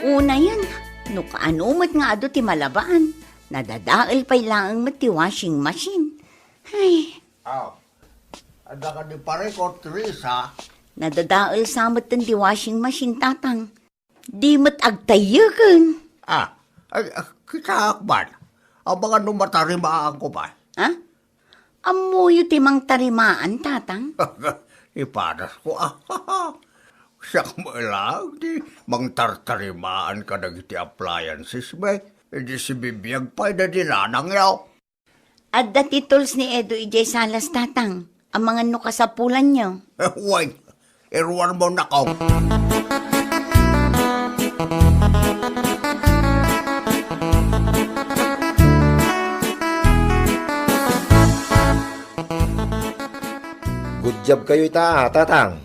Unayen, no kaano met nga adu ti malabaan, nadadael pay laeng met ti washing machine. Ay. Aw, adda kadi pareko, Teresa? Nadadael sa metten ti washing machine, Tatang. Di met agtayyeken. Ah, ay, ah, kitaak man. Amangan no matarimaanko pay. Ha? Ammoyo ti mangtarimaan, Tatang? Ipadasko, ah. Siak met laeng ti mangtartarimaan kadagiti appliances, bay. Idi sibibiag pay daydi nanangyo. Adda ti tools ni Edo idiay salas, Tatang. Amangan no kasapulanyo. Wen, iruarmo nakong. Good job kayo ita, ah, Tatang.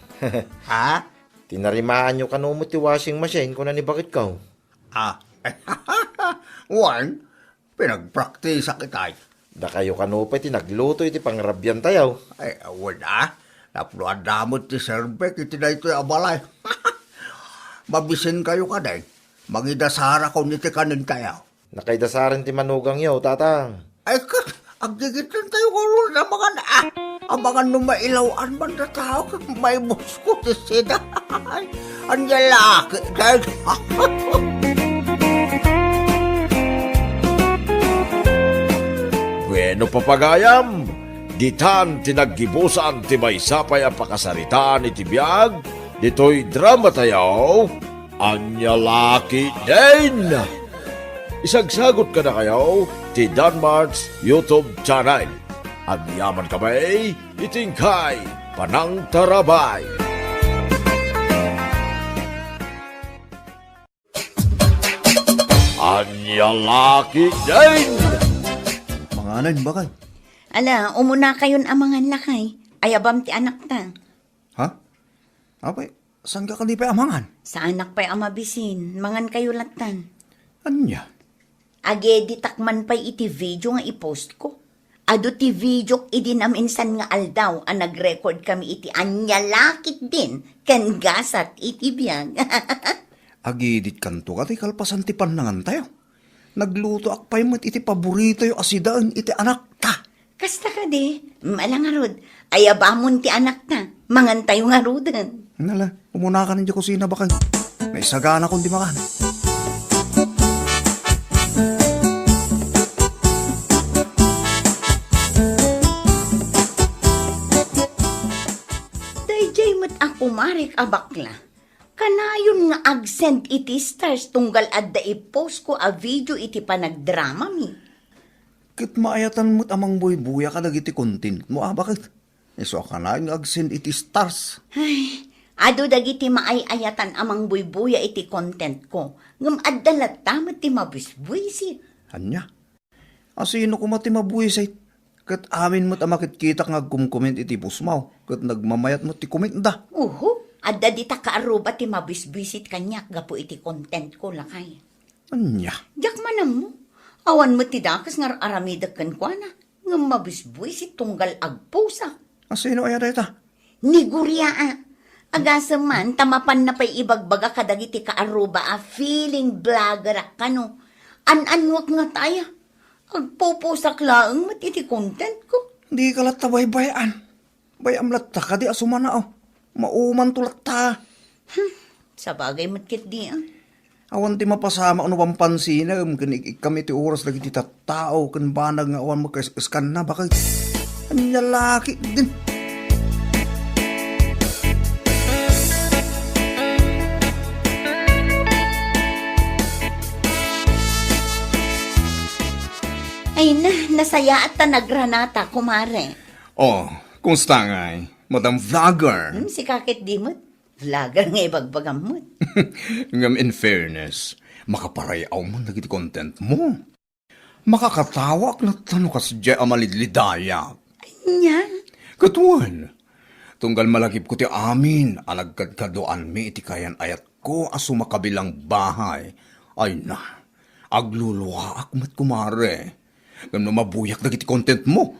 Ha? Tinarimaanyo kano met ti washing machine, kuna ni baketko. Ah. Wen, pinagpraktisak itay. Dakayo kano pay ti nagluto iti pangrabiantayo. Ay, awan a. Tapno adda met ti serbek iti daytoy a balay. Mabisin kayo kadi. Mangidasarakon iti kanintayo. Nakaidasaren ti manugangyo, Tatang. Ay, ket, aggigitan tayo nga ulo na mangan, ah. Amangan no mailaw-an man da tao, ket maibusko ti sida. Ay, ania laki, dahil Bueno, papagayam, ditan ti naggibusan ti maysa pay a pakasaritaan iti biag, ditoy drama tayo, Ania Laki Din! Isagsagot kadakayo ti Danmart's YouTube channel. Agyaman kami iti inkay panangtarabay. Ania Laki Din! Manganen, bakay? Ala, umuna kayon a mangan, lakay. Ayabam ti anakta. Ha? Apay, saan ka kadi pay a mangan? Saanak pay a mabisin. Mangan kayo lattan. Ania? Ageditak man pay iti video nga i-post ko. Adu ti videok idi naminsan nga aldaw a nag-record kami iti Ania Laki Din ken Gasat iti Biag. Agedit kanto kadi kalpasan ti pannangantayo. Naglutoak pay met iti paboritoyo a sidaen iti anakta. Kasta kadi, mala ngarud, ayabamon ti anakta, mangantayo ngaruden. Nala, umunaka iti kusina, bakay. Naisaganakon ti makan. Daydiay met a kumarek a bakla. Kanayon nga ag-send iti stars tunggal adda i-post ko a video iti panagdramami. Ket maayatan met a mangbuybuya kadagiti content mo, a, baket? Isu a kanayon nga ag-send iti stars. Ay, Adu dagiti maay-ayatan a mangbuybuya iti content ko, ngem adda latta met ti mabisbuisit. Ania? Asino koma ti mabuisit? Ket amin met a makitkitak nga agkumkomment iti pusmaw, ket nagmamayat met ti comment da. Uhu, adda dita kaarruba ti mabisbuisit kaniak gapu iti content ko, lakay. Ania? Diak man ammo. Awan met ti dakes nga ar-aramidek kenkuana, ngem mabisbuisit tunggal agpusak. Asino aya dayta? Ni Guria, a. Agasem man, ta mapanna pay ibagbaga kadagiti kaarruba a feeling vlogger a kano. An-annuak nga taya. Agpupusak laeng met iti content ko. Di ka latta baybay-an. Bay-am latta kadi a sumanao. Maumanto latta. Hmm, sabagay met ketdi, a. Awan ti mapasamak no pampansinem ken ik-ikkam iti oras dagiti tattao ken banag nga awan makaes-eskanna, baket. Ania la ketdin? Ay na, nasayaat ta nagranata, kumare. Oh, kumusta ngay, Madam Vlogger? Hmm, sika ketdi met. Vlogger nga ibagbagam met. Ngem in fairness, makaparay-aw man dagiti content mo. Makakatawaak latta no kasdiay a malidlidayak. Ania? Ket wen, tunggal malagipko ti amin a nagkadkaduaanmi iti kayan-ayatko a sumakabilang bahay. Ay na, agluluaak met, kumare. Ngem no mabuyak dagiti content mo,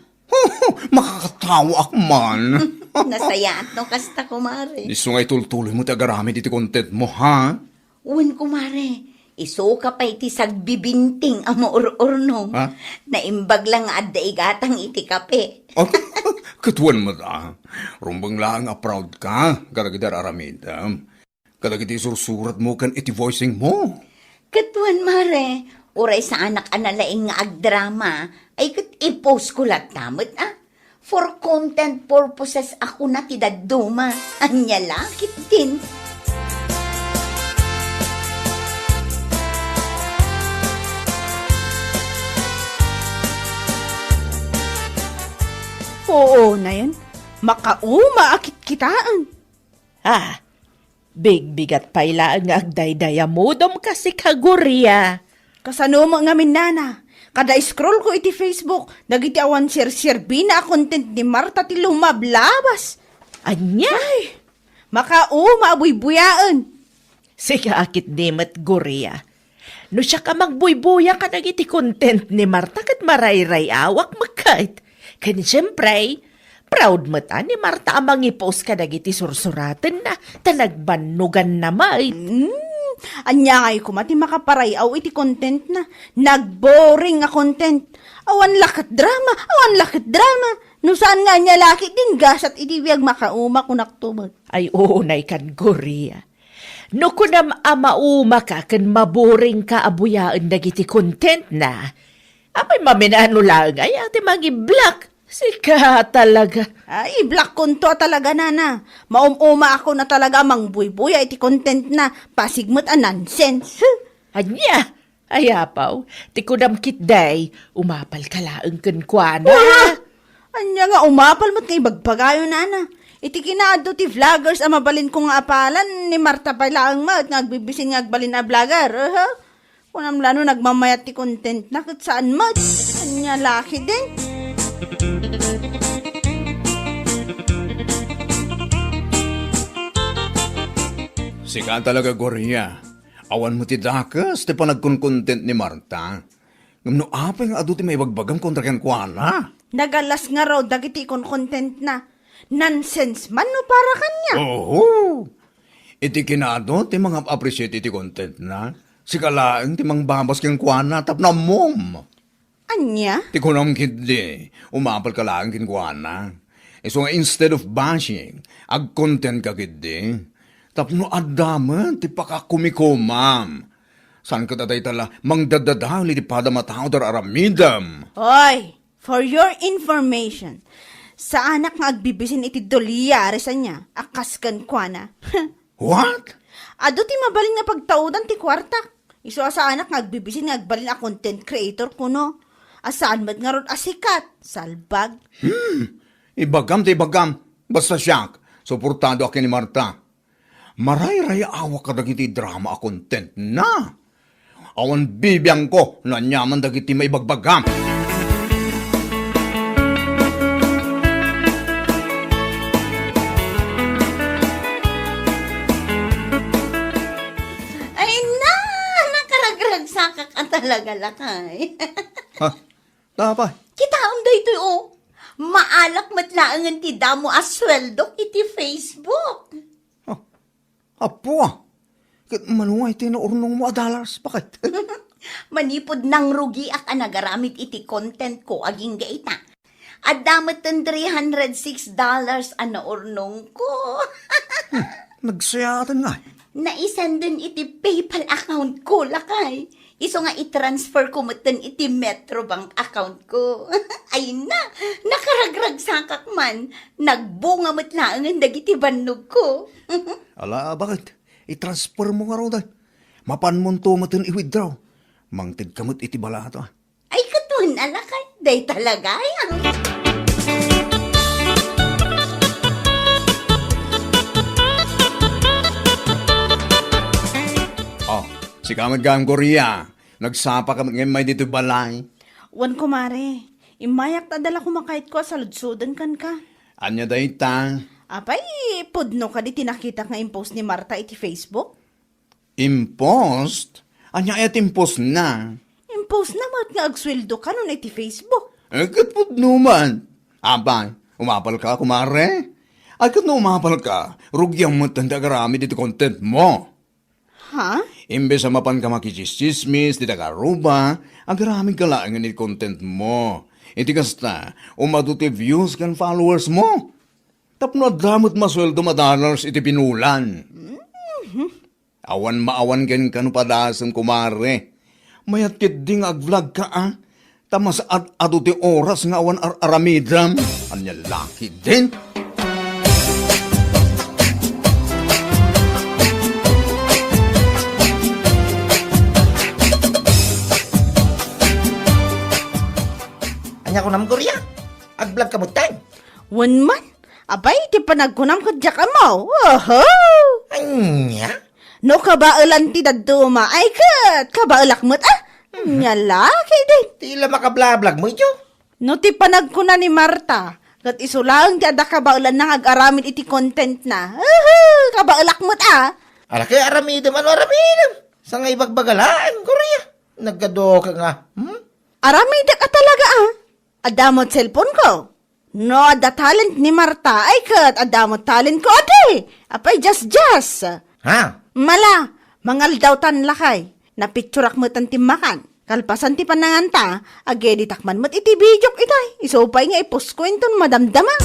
makakatawaak man. Nasayaat no kasta, kumare. Isu nga itultuloy mo ti agaramid iti content mo, ha? Wen, kumare, isuka pay ti sagbibinting a maur-urno. Ha? Naimbag lang nga adda igatang iti kape. Oh, ket wen met, a. Rumbeng laeng a proud ka kadagiti ar-aramidem. Kadagiti sursurat mo ken iti voicing mo. Ket wen, mare, uray saanak a nalaing nga agdrama, ay ket i-post ko latta met, a. For content purposes a kuna ti dadduma. Ania la ketdin? Oo, nayen. Makauma a kitkitaen. Ah, bigbigat pay laeng nga agdaydayamudom kasika, Guria. Kasano met ngamin, nana? Kada scroll ko iti Facebook, dagiti awan serserbina a content ni Marta ti lumablabas. Ania? Ay, makauma a buybuyaen. Sika a ketdi met, Guria. No siak a mangbuybuya kadagiti content ni Marta ket marayray-awak met ket. Ken siempre, proud met a ni Marta a mangi-post kadagiti sursuratenna ta nagbannoganna met. Hmm, ania ngay koma ti makaparay-aw iti contentna? Nagboring a content. Awan la ket drama, awan la ket drama. No saan nga ania la ketdin gasat iti biag, makauma kunakto met. Ay, unay kan, Guria. No kunam a maumaka ken maboringka a buyaen dagiti contentna, apay, maminano laeng aya ti mangi-block? Sika talaga. Ay, i-blockkonto a talaga, nana. Maum-umaakon a talaga a mangbuybuya iti contentna. Pasig met a nonsense. Huh! Ania? Ay, apaw, ti kunam ketdi, umapalka laeng kenkuana. Ah! Ania nga umapal met nga ibagbagayo, nana? Iti kinaadu ti vloggers a mabalinko nga apalan, ni Marta pay laeng met nga agbibisin nga agbalin a vlogger. Aha. Kunam la no nagmamayat ti contentna ket saan met. Ania la ketdin? Sika talaga, Guria. Awan met ti dakes ti panagkonkontent ni Marta. Ngem no apay nga adu ti maibagbagam kontra kenkuana? Nagalas ngarud dagiti konkontentna. Nonsense man no para kaniak. Oho! Iti kinaadu ti mangap-appreciate iti contentna, sika laeng ti mangbabas kenkuana tapno ammom. Ania? Ti kunam ketdi, umapalka laeng kenkuana. Isu nga instead of bashing, agkontentka ketdi. Tapno adda met ti pakakumikomam. Saan ket a dayta la mangdaddadael iti padam a tao ti ar-aramidem. Hoy, for your information, saanak nga agbibisin iti dolyar, sanya, a kas kenkuana. What? Adu ti mabalin nga pagtaudan ti kuartak. Isu a saanak nga agbibisin nga agbalin a content creator kuno. A saan met ngarud a sikat, salbag. Hmm. Ibagam ti ibagam. Basta siak, suportado ak ken ni Marta. Marayrayaawak kadagiti drama a content na. Awan bibiangko no aniaman dagiti maibagbagam. Ay na, nakaragragsakak a talaga, lakay. Ha? Apay? Kitaem daytoy, o. Maalak met laengen ti damo a sueldok iti Facebook. Oh. Apo, ah. Ket mano ngay ti naurnongmo a dollars, baket? Manipud nangrugiak a nagaramid iti content ko agingga ita. Adda met ten three hundred six dollars a naurnong ko. Hmm, nagsayaaten ngay. Naisenden iti PayPal account ko, lakay. Isu nga i-transfer ko metten iti Metrobank account ko. Ay na, nakaragragsakak man. Nagbunga met laengen dagiti bannog ko. Ala, baket? I-transfer mo ngaruden. Mapanmonto metten i-withdraw. Mangtedka met iti balato, ah. Ay, ket wen a, lakay, dayta lagayam. Oh, sika met gayam, Gloria. Nagsapa ka met ngay ditoy balay? Wen, kumare. Immayak ta adda la kumakayatko a saludsoden kenka. Ania dayta? Apay, pudno kadi ti nakitak nga impost ni Marta iti Facebook? Impost? Ania aya ti impostna? Impostna met nga agsueldo ka no iti Facebook. Eh, ket pudno man. Apay, umapal ka, kumare? Ay, ket no umapal ka, rugiam met ti agaramid iti content mo. Ha? Imbes a mapan ka makitsismis ti taga-Aruba, agaramid ka laengen iti content mo. Iti kasta, umadu ti views ken followers mo. Tapno adda met masueldo a dollars iti binulan. Mhm. Awan maawan kenka no padasem, kumare. Mayat ketdi nga ag-vlog ka, a? Ta mas ad-adu ti oras nga awan ar-aramidem. Ania la ketdin? Ania kunam, Gloria? Ag-vlog ka met, tay? Wen man. Apay, ti panagkunam ket diak ammo. Oho! Ania? No kabaelan ti dadduma, ay ket kabaelak met, a? Mhm. Ania la ketdin? Ti la makablablag mo, ijo? No ti panagkuna ni Marta, ket isu laeng ti adda kabaelanna nga ag-aramid iti content na. Uhu, kabaelak met, a. Ala, ket aramidem, ano aramidem? Sa nga ibagbaga laeng, Gloria. Naggaduka nga, hmm? Aramidek a talaga, a. Adda met cellphone ko. No adda talent ni Marta, ay ket adda met talent ko, adi. Apay, just, just. Ha? Mala, mangaldaw tan lakay. Napicturak met ti makan. Kalpasan ti pananganta, ag-editak man met iti videok itay. Isu pay nga i-post ko inton madamdama.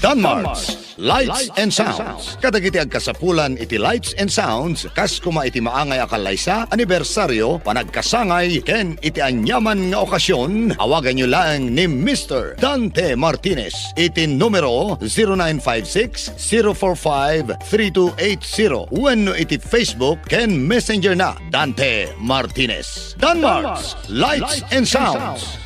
Danmarts Lights and Sounds. Kadagiti agkasapulan iti Lights and Sounds, kas koma iti maangay a kallaysa, anibersaryo, panagkasangay, ken iti aniaman nga okasyon, awaganyo laeng ni Mister Dante Martinez iti numero zero nine five six, zero four five, three two eight zero wenno iti Facebook ken Messenger na, Dante Martinez. Danmarts, Lights and Sounds.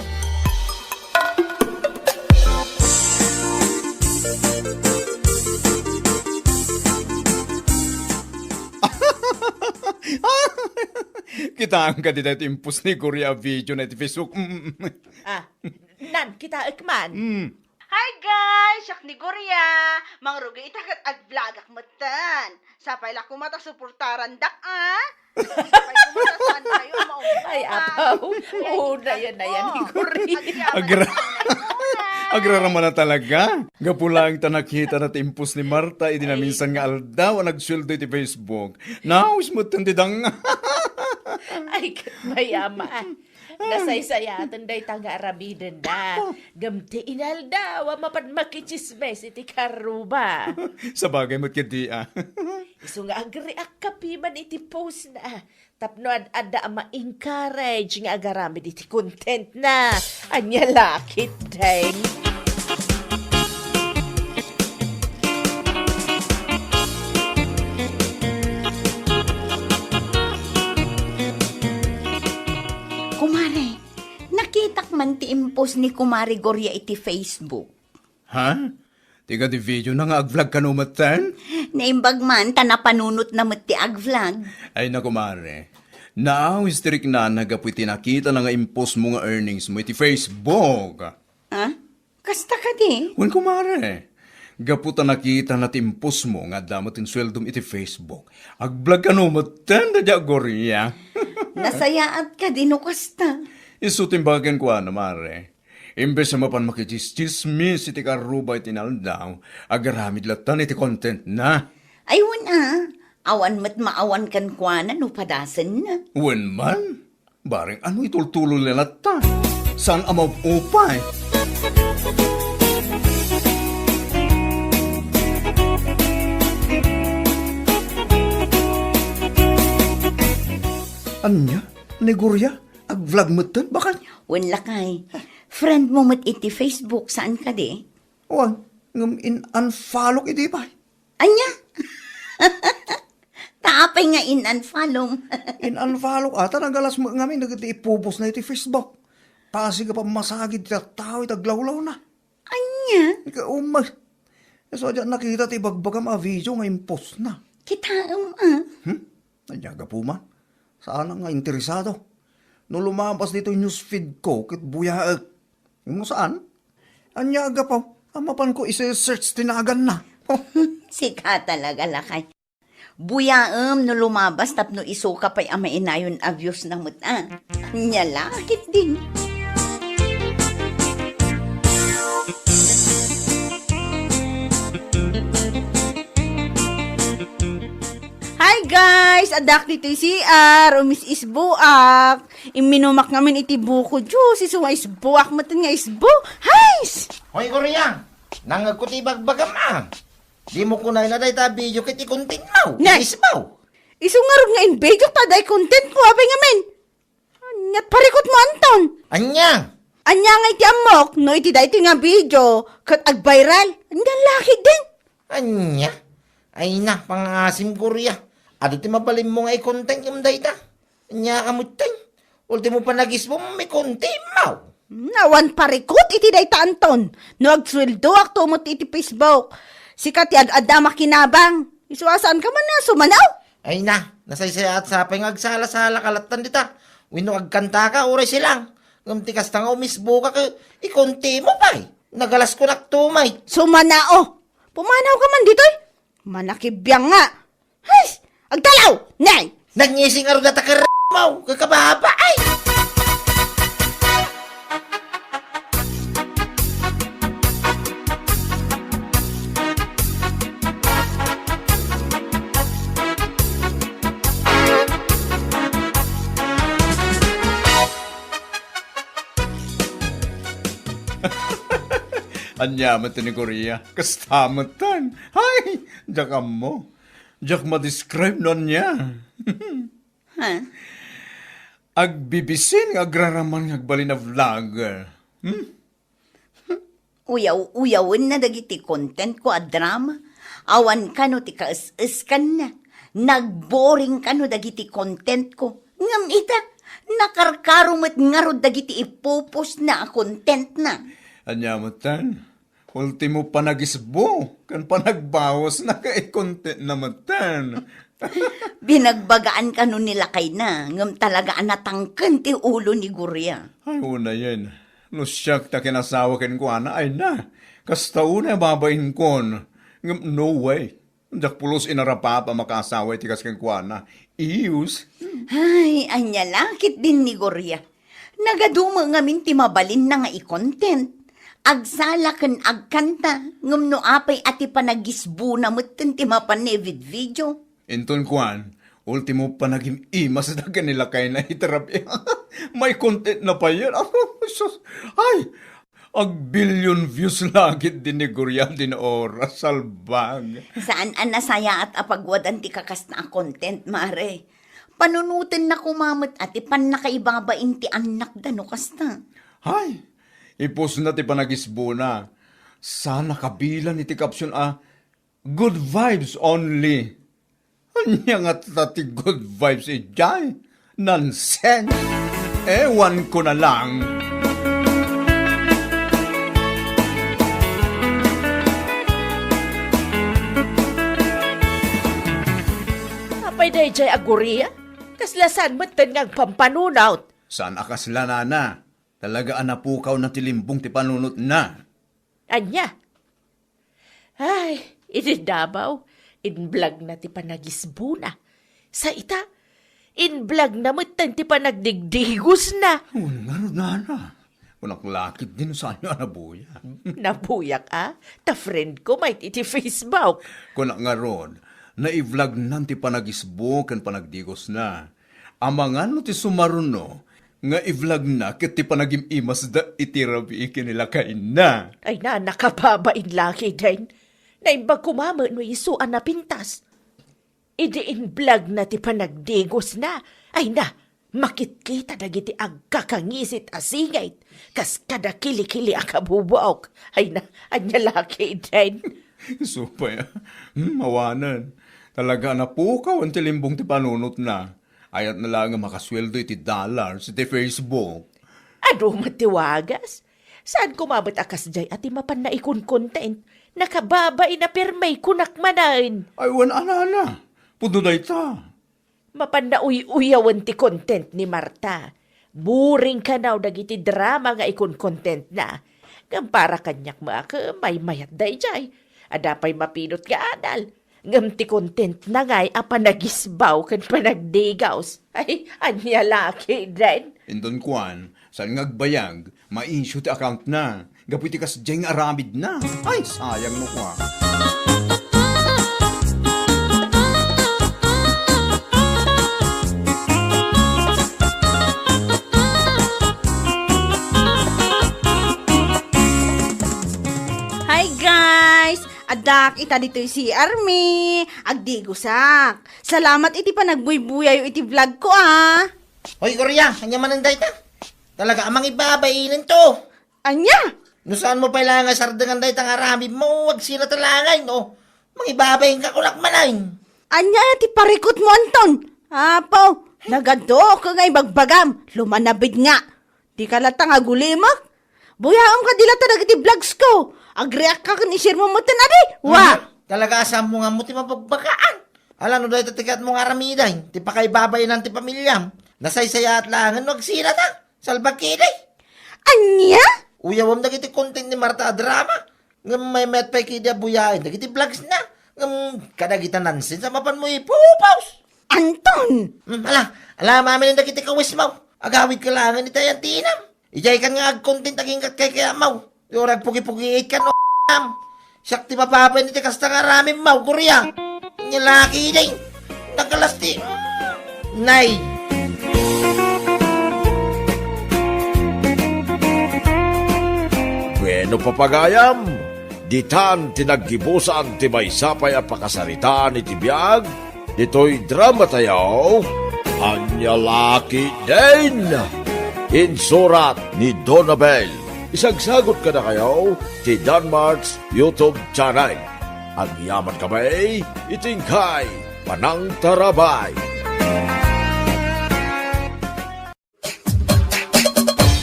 Kitaem kadi daytoy impost ni Gloria a video na iti Facebook. Mm, mm, mm. Ah, nan, kitaek man. Mm. Hi guys! Siak ni Gloria. Mangrugi ita ket ag-vlogak metten. Sapay la koma ta suportarandak, a? Sapay koma ta saan kayo a maungko. Ay, apaw. Ay, oo, nayan, nayan, ni Gloria. Agra-, agrarama na talaga. Gapu laeng ta nakita na ti impost ni Marta idi naminsan nga aldaw a nagsueldo iti Facebook. Naus metten ti dang. Ay, ket mayama. Nasaysayaten dayta nga aramidenda. Ngem ti inaldaw a mapan makitsismes iti karuba. Sabagay met ketdi, a. Isu nga agreact ka piman iti post na. Tapno ad-adda a ma-encourage nga agaramid iti content na. Ania la ketdin? Kumare, nakitak man ti impos ni Kumare Gloria iti Facebook. Ha? Ti kadi video na nga ag-vlog kano metten? Naimbag man, ta napanunot na met ti ag-vlog. Ay na, kumare. Naawis ti riknana gapu iti nakita na nga impos mo nga earnings mo iti Facebook. Ha? Kasta kadi? Wen, kumare. Gapu ta nakita na ti impos mo nga adda met ti sueldom iti Facebook. Ag-vlog kano metten, da dia Gloria. Nasayaat kadi no kasta? Isu ti imbag kenkuana, mare. Imbes a mapan makichismis iti karruba iti inaldaw, agaramid latta iti content na. Ay, wen a, awan met maawan kenkuana no padasenna. Wen man, bareng ano itultuloy na latta. Saan a maupay? Ania? Ni Gloria? Ag-vlog metten, bakay? Wen lakay. Friend mo met iti Facebook, saan kadi? Wen, ngem in-unfollow iti pay. Ania? Ta apay nga in-unfollow? In-unfollow, ata nagalas met ngamin dagiti ipupos na iti Facebook. Pasig a pammasagid ti tattao iti aglawlawna. Ania? Ika umay. Isu a diak nakita ti ibagbagam a video nga impos na. Kitaem a. Hmm? Ania gapu man? Saan nga interesado? No lumabas ditoy newsfeed ko, ket buyaek. No saan? Ania a gapu? A mapan ko isi-search ti naganna. Sika talaga, lakay. Buyaem no lumabas tapno isuka pay a mainayon a views na met a. Ania la, ketdin. Hi guys! Addak ditoy C R, umis-isboak. Imminumak ngamin iti buko juice, isu nga isboak metten nga isbo. Hais! Hoy, Gloria! Nangngegko ti ibagbagam a. Dimo kunayna dayta a video ket i-content mo. Nay! Isbaw. Isu ngarud nga in-video ta day content mo, apay ngamin. Ania't parikut mo, Anton? Ania? Ania nga iti ammok, no iti daytoy nga video, ket ag-viral. Ania la ketdin? Ania? Ay na, pangaasim, Gloria. Adu ti mabalin mo nga i-content ngem dayta. Ania ka metten? Ultimo panagisbom, i-content mo. Hmm, awan parikut iti dayta, Anton. No agsueldoak to met iti Facebook. Sika ti ad-adda makinabang. Isu a saan ka man a sumanaw? Ay na, nasaysayaat sapay nga agsala-sala ka lattan dita. Wenno agkanta ka, uray silang. Ngem ti kasta nga umisbo ka ket i-content mo pay. Nagalas ko naktumay. Sumanao. Pumanaw ka man ditoy. Manakibiang nga. Hay! Agtalaw! Nay! Nangising a ruda ta ker-, mo, kakababa, ay! Ania met ni Gloria? Kasta met tan. Hay! Diak ammo. Diak ma-describe no ania. Ha? Agbibisin nga agraraman nga agbalin a vlogger. Hmm? Uyaw-uyawenna dagiti content ko a drama. Awan kano ti kaes-eskanna. Nagboring kano dagiti content ko. Ngem ita, nakarkaro met ngarud dagiti ipupos na a content na. Ania met tan? Ultimo panagisbo, ken panagbawas na ket i-content na metten. Binagbagaan kano ni lakayna, ngem talaga a natangken ti ulo ni Gloria. Ay, unayen. No siak ta kinasawa kenkuana, ay na. Kasta unay a babain kon. Ngem no way. Diak pulos inarapap a makaasawa iti kas kenkuana. Iyus. Ay, ania la ketdin ni Gloria. Nagadu met ngamin ti mabalinna nga i-content. Agsala ken agkanta, ngem no apay a ti panagisbona metten ti mapan na ividvideo. Inton kuan, ultimo panagim-imasda ken ni lakayna iti rabii. May content na payen. Sus, ay, agbillion views la ketdin ni Gloria ditoy oras, salbag. Saan a nasayaat a pagwadan ti kakasta a content, mare. Panunotenna koma met a ti pannakaibabain ti annakda no kasta. Hay, ipusna ti panagisbona. Saan a kabilan iti caption a, "Good vibes only." Ania ngata ti good vibes idiay? Nonsense! Ewan ko na lang. Dayjay a Guria, kasla saan metten nga agpampanunot? Saan a kasla, nana. Talaga a napukawna ti limbong ti panunotna. Ania? Ay, idi Davao, inblagna ti panagisbona. Sa ita, inblagna metten ti panagdigdigosna. Wen ngarud, nana. Kunak lakit din saan nga nabuya. Nabuyak, a? Ta friend ko met iti Facebook. Kunak ngarud, naiblagnan ti panagisbo ken panagdigosna. Amangan no ti sumaruno nga iblagna ket ti panagim-imasda iti rabii ken ni lakayna. Ay na, nakababain lakay din. Naimbag koma met no isu a napintas. Idi inblagna ti panagdigosna, ay na, makitkita dagiti agkakangisit a singit, kas kada kilikili a kabubuok. Ay na, ania lakay din. Isu pay, a. Hmm, awanen. Talaga a napukaw ti limbong ti panunotna. Ayatna laeng a makasueldo iti dollars iti Facebook. Adu met ti wagas. Saan koma met a kasdiay a ti mapanna ikonkontent? Nakababain a permi, kunak manen. Ay, wen a, nana. Pudno dayta. Mapanna uy-uyawen ti content ni Marta. Boring kanaw dagiti drama nga ikonkontentna. Ngem para kaniak met a maymayat dayjay. Adda pay mapinot nga adal. Ngem ti contentna ngay a panagisbaw ken panagdigos. Ay, ania lakay din. Inton kuan, saan nga agbayag, ma-issue ti accountna. Gapu iti kasdiay nga aramidna. Ay, sayang no kua. Hi, guys! Addak ita ditoy C R mi. Agdigosak. Salamat iti panagbuybuyayo iti vlog ko, a. Hoy, Gloria, ania manen dayta? Talaga a mangibabainento. Ania? No saanmo pay laeng a sardengan dayta nga aramidmo, agsina ta laeng, no? Mangibabainka, kunak manen. Ania ti parikutmo, Anton? Apo, nagaduok nga ibagbagam. Lumanabid nga. Dika latta nga agulimek. Buyaem kadi latta dagiti vlogs ko. Agreact ka ken i-share mo metten, adi? Wa! Mhm. Talaga a saanmo nga ammo ti mabagbagaan. Ala, no dayta ti kayatmo nga aramiden, ti pakaibabainan ti pamiliam. Nasaysayaat laengen no agsina ta. Salbag kidi. Ania? Uyawem dagiti content ni Marta a drama. Ngem maymayat pay kidi a buyaen dagiti vlogsna. Ngem kadagita nonsense a mapanmo ipopost. Anton! Hmm, ala, ala, maminen dagiti kawismo. Agawidka laengen iti ayantinam. Idiaykan nga agcontent aginggat kaykayatmo. Uray agpugipugiitkan, o, am. Siak ti mababain iti kasta nga aramidmo, Gloria. Ania lakay din. Nagalas ti, nay. Bueno, papagayam, ditan ti naggibusan ti maysa pay a pakasaritaan iti biag ditoy dramatayo, Ania Lakay Din. Insurat ni Donabel. Isagsagot kadakayo ti Danmart's YouTube channel. Agyaman kami iti inkay panangtarabay.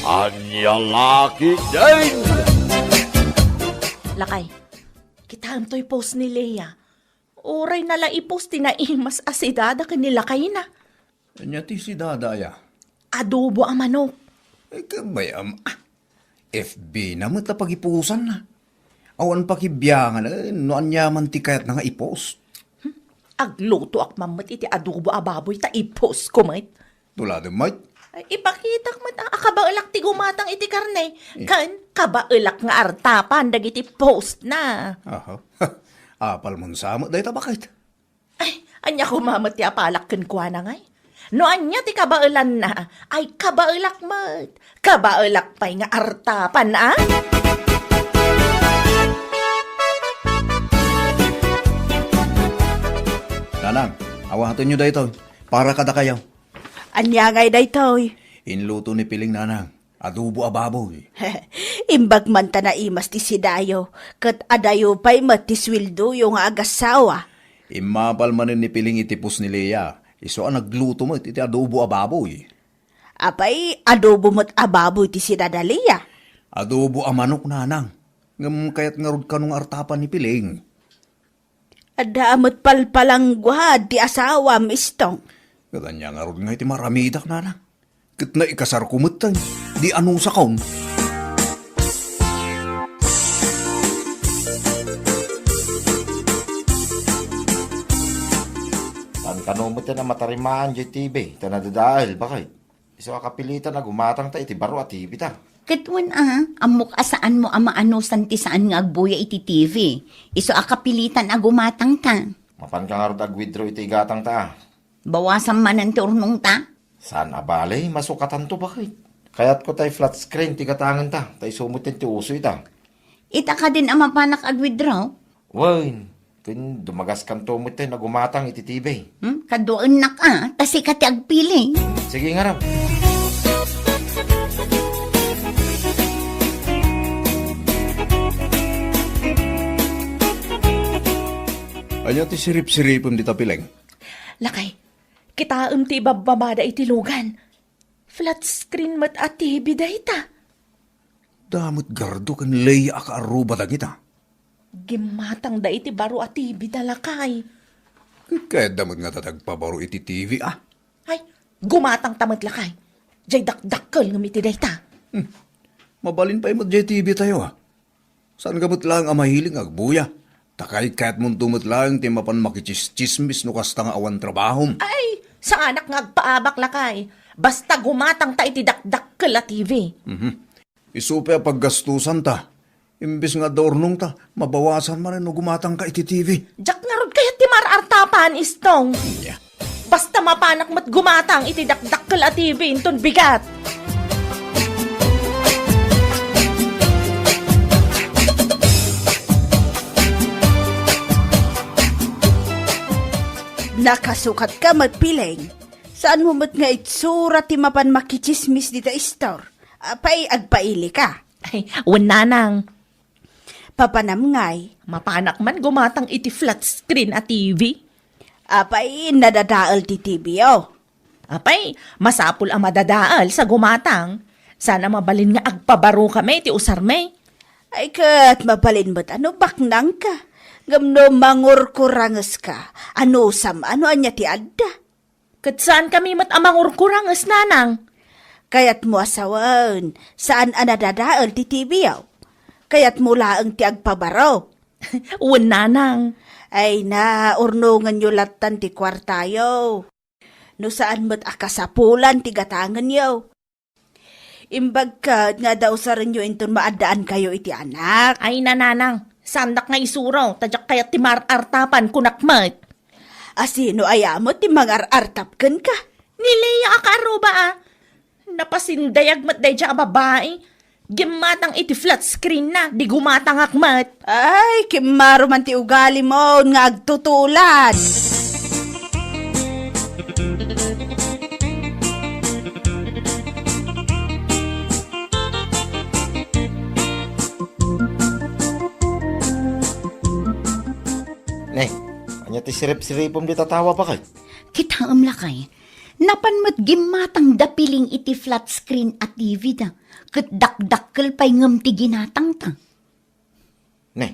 Ania Lakay Din. Lakay, kitaem toy post ni Lea. Uray na la i-post ti naimas a si Dada ken ni lakayna. Ania ti si Dada aya? Adobo a manok. Eh, kabay, am-, ah, F B na met a pagipusanna. Awan pakibiangan, eh, no aniaman ti kayatna nga i-post. Hmm. Aglutoak man met iti adobo a baboy ta i-post ko met. Tuladem met? Ay, ipakitak met a, a kabaelak ti gumatang iti karne. Eh. Ken kabaelak nga artapan dagiti post na. Aha. Apal mon sa met dayta, baket? Ay, ania koma met ti apalak kenkuana ngay? No ania ti kabaelanna, ay kabaelak met. Kabaelak pay nga artapan, a? Nanang, awatenyo daytoy. Para kadakayo. Ania ngay daytoy? Inluto ni Piling, nanang. Adobo a baboy. Imbag man ta naimas ti sidayo, ket adayo pay met ti sueldoyo nga agasawa. Immapal manen ni Piling iti post ni Lea, isu a nagluto met iti adobo a baboy. Apay, adobo met a baboy ti sida da Lea? Adobo a manok, nanang. Ngem kayat ngarud kano nga artapan ni Piling? Adda met palpalangguad ti asawam, Istong. Ket ania ngarud nga iti maramidak, nana? Ket naikasarko metten, di anusakon. Saan kano metten a matarimaan diay T V, ta nadadael, baket. Isu a kapilitan a gumatangta iti baro a T V ta. Ket wen a, ammok a saanmo a maanusan ti saan nga agbuya iti T V. Isu a kapilitan a gumatangta. Mapanka ngarud ag-withdraw iti igatangta a. Bawasam manen ti urnongta? Saan a bale, masukatanto, baket. Kayatko tay flat screen ti gatangenta, ta isu metten ti uso ita. Ita kadin a mapanak ag-withdraw? Wen, ken dumagaskanto metten a gumatang iti T V. Hmm? Kaduaennak a, ta sika ti agpili. Sige ngarud. Ania ti siripsiripem dita, Pileng? Lakay, kitaem ti ibabbabada iti lugan. Flat screen met a T V dayta. Damet gardo ken Lea a kaarruba dagita. Gimmatangda iti baro a T V da, lakay. Kayatda met ngata ti agpabaro iti T V a. Ay, gumatangta met, lakay. Diay dakdakkel ngem iti dayta. Hmm. Mabalin pay met diay T V tayo a. Saanka met laeng a mahiling nga agbuya. Ta kaykayamonto met laeng ti mapan makitsismis no kasta nga awan trabahom. Ay, saanak nga agpaabak, lakay. Basta gumatangta iti dakdakkel a T V. Mhm. Isu pay a paggastusanta. Imbes nga adda urnongta, mabawasan manen no gumatangka iti T V. Diak ngarud kayat ti mar-artapan, Istong. Ania? Basta mapanak met gumatang iti dakdakkel a T V inton bigat. Nakasukatka met, Pileng. Saanmo met nga itsura ti mapan makitsismis dita istor? Apay, agpailika? Ay, wen, nanang. Papanam ngay? Mapanak man gumatang iti flat screen a T V. Apay, nadadael ti T V, oh. Apay, masapul a madadael sa gumatang. Saan a mabalin nga agpabarokami iti usarmi. Ay, ket mabalin met a no baknangka. Ngem no mangurkurangeska, anusam a no ania ti adda. Ket saankami met a mangurkuranges, nanang. Kayatmo a sawen, saan a nadadael ti T V-yo? Kayatmo laeng ti agpabaro? Wen, nanang. Ay na, urnongenyo lattan ti kuartayo. No saan met a kasapulan ti gatangenyo. Imbag ket nga adda usarenyo inton maaddaankayo iti anak. Ay, nanang, saandak nga isuro, ta diak kayat ti mar-artapan, kunak met. A sino aya met ti mangar-artap kenka? Ni Lea a kaarruba a. Napasindayag met daydiay a babai. Gimmatang iti flat screen na, di gumatangak met. Ay, kimmaro man ti ugalimo nga agtutulad. Ne, ania ti sirip-siripem dita tawa, baket? Kitaem lakay, napan met gimmatang da Piling iti flat screen a T V da, ket dakdakkel pay ngem ti ginatangta. Ne,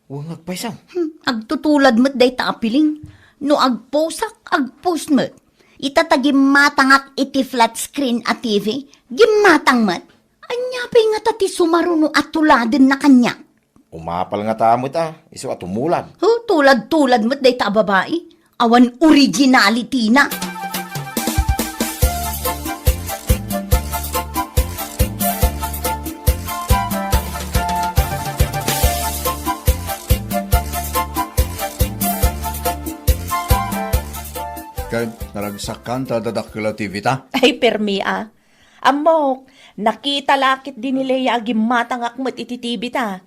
wen nga agpayso. Hmm, agtutulad met dayta a Piling. No agpusak, agpus met. Ita ta gimmatangak iti flat screen a T V, gimmatang met. Ania pay ngata ti sumaruno a tuladenna kaniak? Umapal ngata met a, isu a tumulad. Huh, tulad-tulad met dayta a babai. Awan originality na. Ket naragsakan ta adda dakkel a T V ta? Ay, permi a. Ammok, nakita la ketdi ni Lea a gimmatangak met iti T V ta.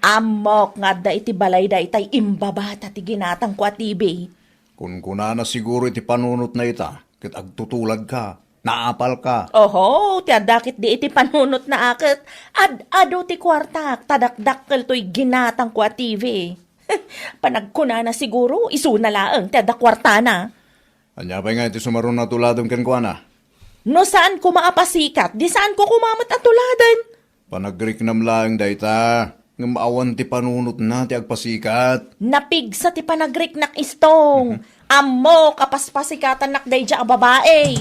Ammok nga adda iti balay daytay imbabata ti ginatangko a T V. Kunkunana siguro iti panunotna ita, ket agtutuladka, naapalka. Oho, ti adda ketdi iti panunotna a ket ad-adu ti kuartak, ta dakdakkel toy ginatangko a T V. Panagkunana siguro, isuna laeng ti adda kuartana. Ania pay nga iti sumaruno a tuladem kenkuana? No saan koma a pasikat, di saan ko koma met a tuladen. Panagriknam laeng dayta. Ngem awan ti panunotna ti agpasikat. Napigsa ti panagriknak, Istong. Mhm. Ammok a paspasikatannak daydiay a babai.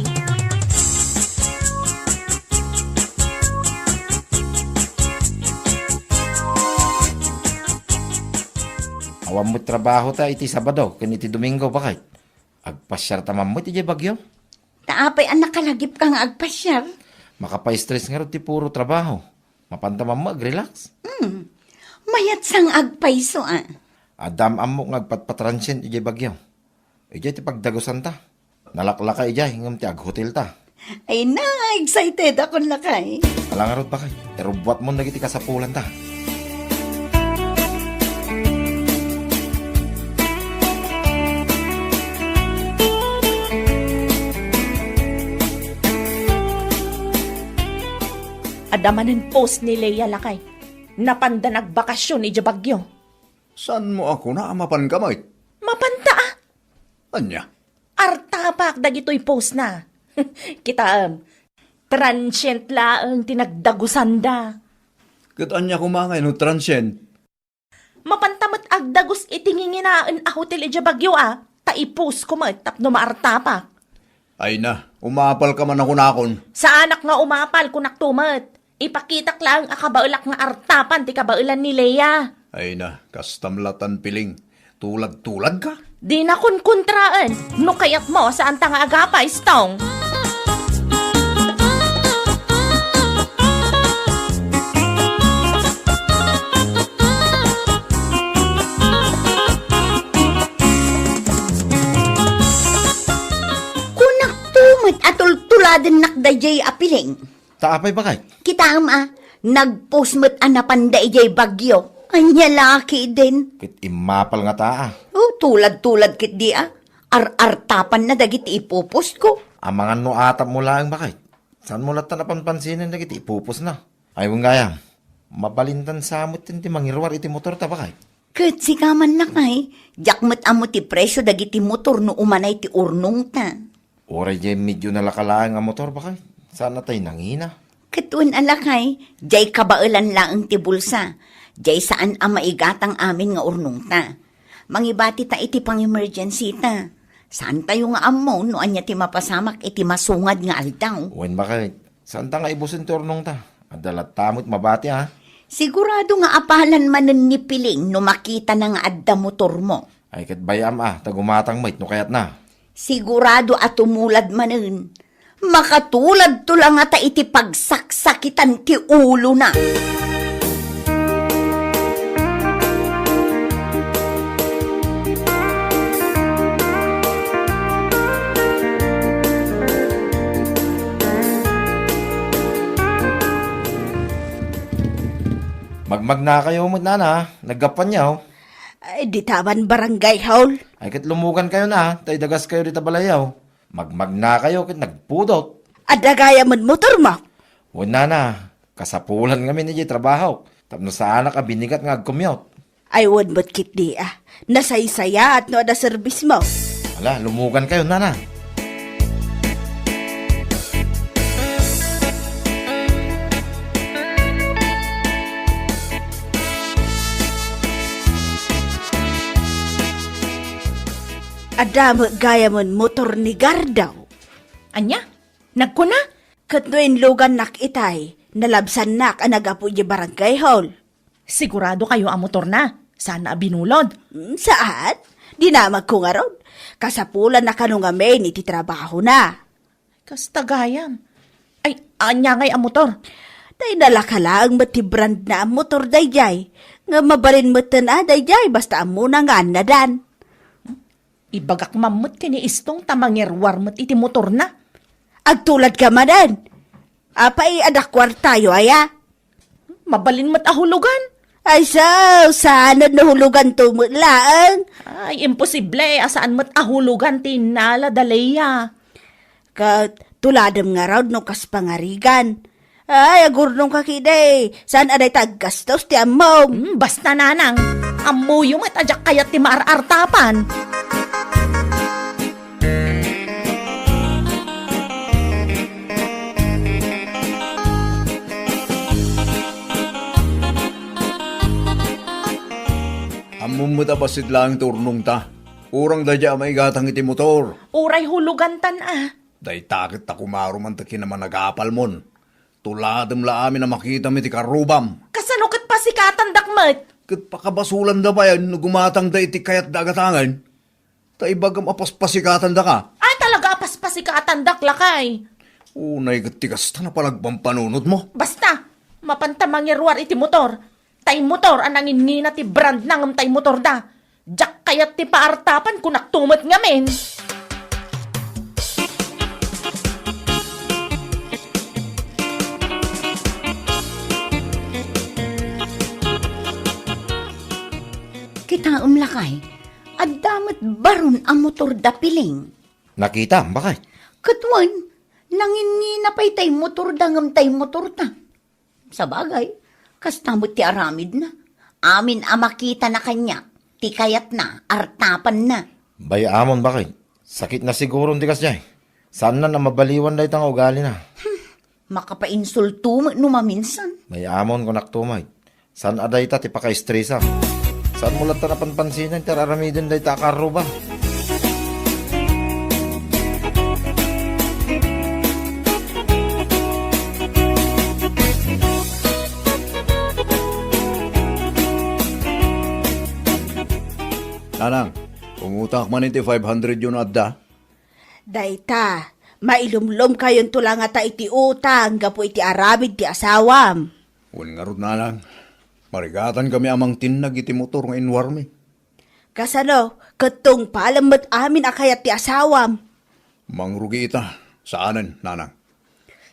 Awan met trabahota iti Sabado ken iti Domingo, baket. Agpasiarta man met idiay Baguio? Ta apay a nakalagipka nga agpasiar? Makapastress ngarud ti puro trabaho. Mapanta man met agrelax. Hmm. Mayat sa nga agpayso, a. Adda am-ammok nga agpatpatransient idiay Baguio. Idiay ti pagdagusanta. Nalaklaka idiay ngem ti aghotelta. Ay na, excited akon, lakay. Ala ngarud, baket. Irubbuatmon dagiti kasapulanta. Adda manen post ni Lea, lakay. Napanda nagbakasyon idiay Baguio. Saanmo a kuna a mapanka met? Mapanta, a. Ania? Artapak dagitoy postna. Kitaem, transient laeng ti nagdagusanda. Ket ania koma ngay no transient? Mapanta met agdagus iti nginginaen a hotel idiay Baguio, a, ta i-postko met tapno maartapak. Ay na, umapalka man a kunakon. Saanak nga umapal, kunakto met. Ipakitak laeng a kabaelak nga artapan ti kabaelan ni Lea. Ay na, kastam latan, Piling. Tulad-tuladka? Dina kunkuntraen. No kayatmo, saanta nga agapa, Istong. Kunakto met a tultuladennak daydiay a Piling. Ta apay, baket? Kitaem, a, nag-post met a napanda idiay Baguio. Ania la ketdin? Ket immapal ngata, a. O, tulad-tulad ketdi, a. Ar-artapanna dagiti ipupostko. Amangan no atapmo laeng, baket. Saanmo latta a panpansinen dagiti ipupostna? Ay, wen gayam, mabalintan sa met ti mangiruar iti motorta, baket. Ket sika man, lakay, diak met ammo ti presio dagiti motor no umanay ti urnongta. Uray diay medyo nalaka laeng a motor, baket. Saan a tay nangina? Ket wen a, lakay, diay kabaelan laeng ti bulsa. Diay saan a maigatang amin nga urnongta. Mangibatita iti pang-emergencyta. Saantayo nga ammo no ania ti mapasamak iti masungad nga aldaw. Wen, baket. Saanta nga ibusen ti urnongta. Adda latta met mabati, a. Sigurado nga apalan manen ni Piling no makitana nga adda motormo. Ay, ket bay-am, a, ta gumatang met no kayatna. Sigurado a tumulad manen. Makatuladto la ngata iti pagsaksakitan ti ulona. Magmagnakayo met, nana, naggapuanyo. Ay, dita man barangay hall. Ay, ket lumugankayo na, ta idagaskayo dita balayyo. Magmagnakayo ket nagpudot. Adda gayam met motormo? Wen, nana, kasapulan ngamin idiay trabahok, tapno saanak a binigat nga agcommute. Ay, wen met ketdi, a. Nasaysayaat no adda serbismo. Ala, lumugankayo, nana. Adda met gayam met motor ni Gardaw. Ania? Nagkuna? Ket no inlugannak itay, nalabsannak a naggapu idiay barangay hall. Siguradokayo a motorna? Saan a binulod? Mm, saan? Dinamagko ngarud. Kasapulanna kano ngamin iti trabahona. Kasta gayam. Ay, ania ngay a motor? Tay nalaka laeng met ti brandna a motor daydiay. Nga mabalin metten a daydiay, basta ammona nga annadan. Ibagak man met ken ni Istong ta mangiruar met iti motorna. Agtuladka manen. Apay, adda kuartayo aya? Mabalin met a hulugan. Ay, so, saan no huluganto met laeng? Ay, imposible a saan met a hulugan ti innala da Lea. Ket tuladem ngarud no kas pangarigan. Ay, agurnongka ketdi. Saan a dayta aggastos ti ammom? Hmm, basta, nanang. Ammoyo met a diak kayat ti maar-artapan. Met a bassit laeng ti urnongta. Urang daydiay a maigatang iti motor. Uray hulugantan a. Dayta ket ta kumaruman ta kinamanagapalmon. Tuladem la amin a makitam iti karrubam. Kasano ket pasikatandak met? Ket pakabasolanda pay no gumatangda iti kayatda a gatangen. Ta ibagam a paspasikatandaka. Ay, talaga a paspasikatandak, lakay. Unay ket ti kasta na palagpampanunotmo. Basta, mapanta mangiruar iti motor. Tay motor a nanginnina ti brand na ngem tay motorda. Diak kayat ti paartapan, kunak to met ngamin. Kitaem lakay, adda met baron a motor da Piling. Nakitam, bakay? Ket wen, nanginnina pay tay motor da ngem tay motor ta. Sabagay, kasta met ti aramidna. Amin a makitana kaniak, ti kayatna, artapanna. Bay-amon, bakay. Sakitna siguron ti kasdiay. Saanna a mabaliwan dayta nga ugalina. Hmm, makapainsulto met no maminsan. Bay-amon, kunak to met. Saan a dayta ti pakaestresam? Saanmo latta a panpansinen ti ar-aramiden dayta a karruba? Nanang, umutangak man iti five hundred yo no adda? Dayta, mailumlomkayonto la ngata iti utang gapu iti aramid ti asawam. Wen ngarud, nanang, marigatankami a mangtinnag iti motor nga inwarmi. Kasano, ket tungpalem met amin a kayat ti asawam? Mangrugi ita. Saanen, nanang.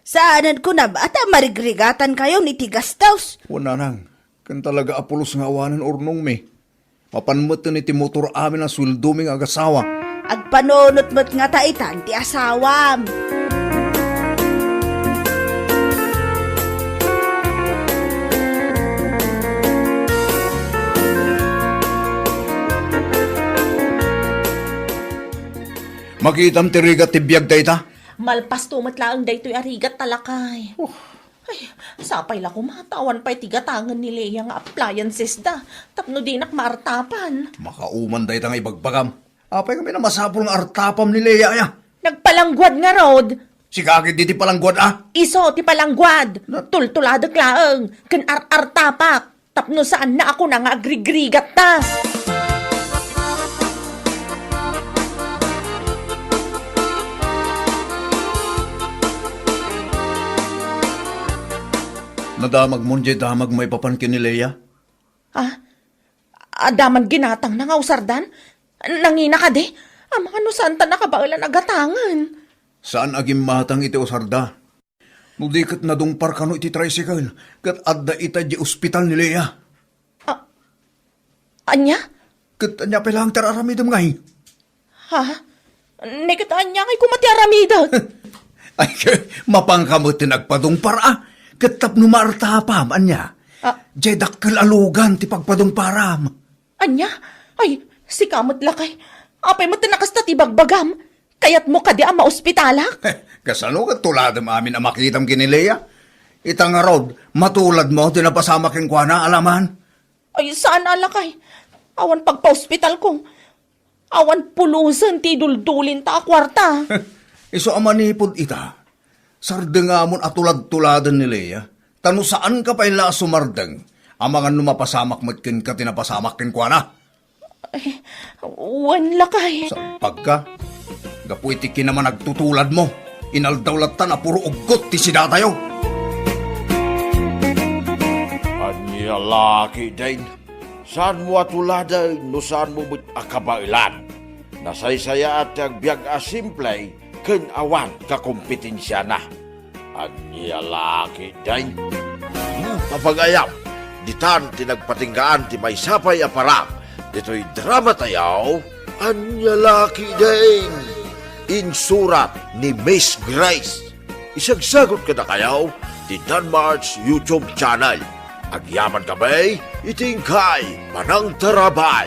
Saanen kunam a ta marigrigatankayon iti gastos. Wen, nanang, ken talaga a pulos nga awanen urnongmi. Mapan metten iti motor amin a sueldomi nga agasawa. Agpanunot met ngata itan ti asawam. Makitam ti rigat ti biag dayta? Malpasto met laeng daytoy a rigat, lakay. Oh. Ay, sapay la koma ta awan pay ti gatangen ni Lea nga appliances da, tapno dinak maartapan. Makauman dayta nga ibagbagam. Apay ngamin a masapul nga artapam ni Lea, aya? Nagpalangguad ngarud. Sika ket di ti palangguad, a? Isu ti palangguad. Na- Tultuladek laeng, ken ar-artapak. Tapno saanna a kuna nga agrigrigatta. Nadamagmon diay damag maipapan ken ni Lea? Ah, adda man ginatangna nga usardan? Nangina kadi? Amangan no saanta nakabaelan a gatangen. Saan a gimmatang iti usarda. No di ket nadungpar kano iti tricycle, ket adda ita idiay ospital ni Lea. A-, ania? Ket ania pay laeng ti ar-aramidem ngay? Ha? Ne ket ania ngay koma ti aramidek? Ay, mapanka met ti nagpadungpar, a? Ket tapno maartapam, ania? A- Diay dakkel a lugan ti pagpadungparam. Ania? Ay, sika met lakay. Apay met ti nakasta ti bagbagam? Kayatmo kadi a maospitalak? Kasano ket tuladem amin a makitam ken ni Lea? Ita ngarud, matuladmo ti napasamak kenkuana, alaman? Ay, saan a lakay. Awan pagpaospitalko. Awan pulusen ti iduldulinta a kuarta. Isu a manipud ita, sardengamon a tulad-tuladen ni Lea, ta no saanka pay la a sumardeng, amangan no mapasamak met kenka ti napasamak kenkuana. Ay, wen lakay. Salpagka, gapu iti kinamanagtutuladmo, inaldaw latta a puro uggot ti sidatayo. Ania la ketdin? Saanmo a tuladen no saanmo met a kabaelan. Nasaysayaat ti agbiag a simple ken awan kakompetensiana. Ania la ketdin? Hmm, papagayam, ditan ti nagpatinggaan ti maysa pay a parak ditoy dramatayo. Ania la ketdin? Insurat ni Miss Grace. Isagsagut kadakayo ti Danmart's YouTube channel. Agyaman kami iti inkay panangtarabay.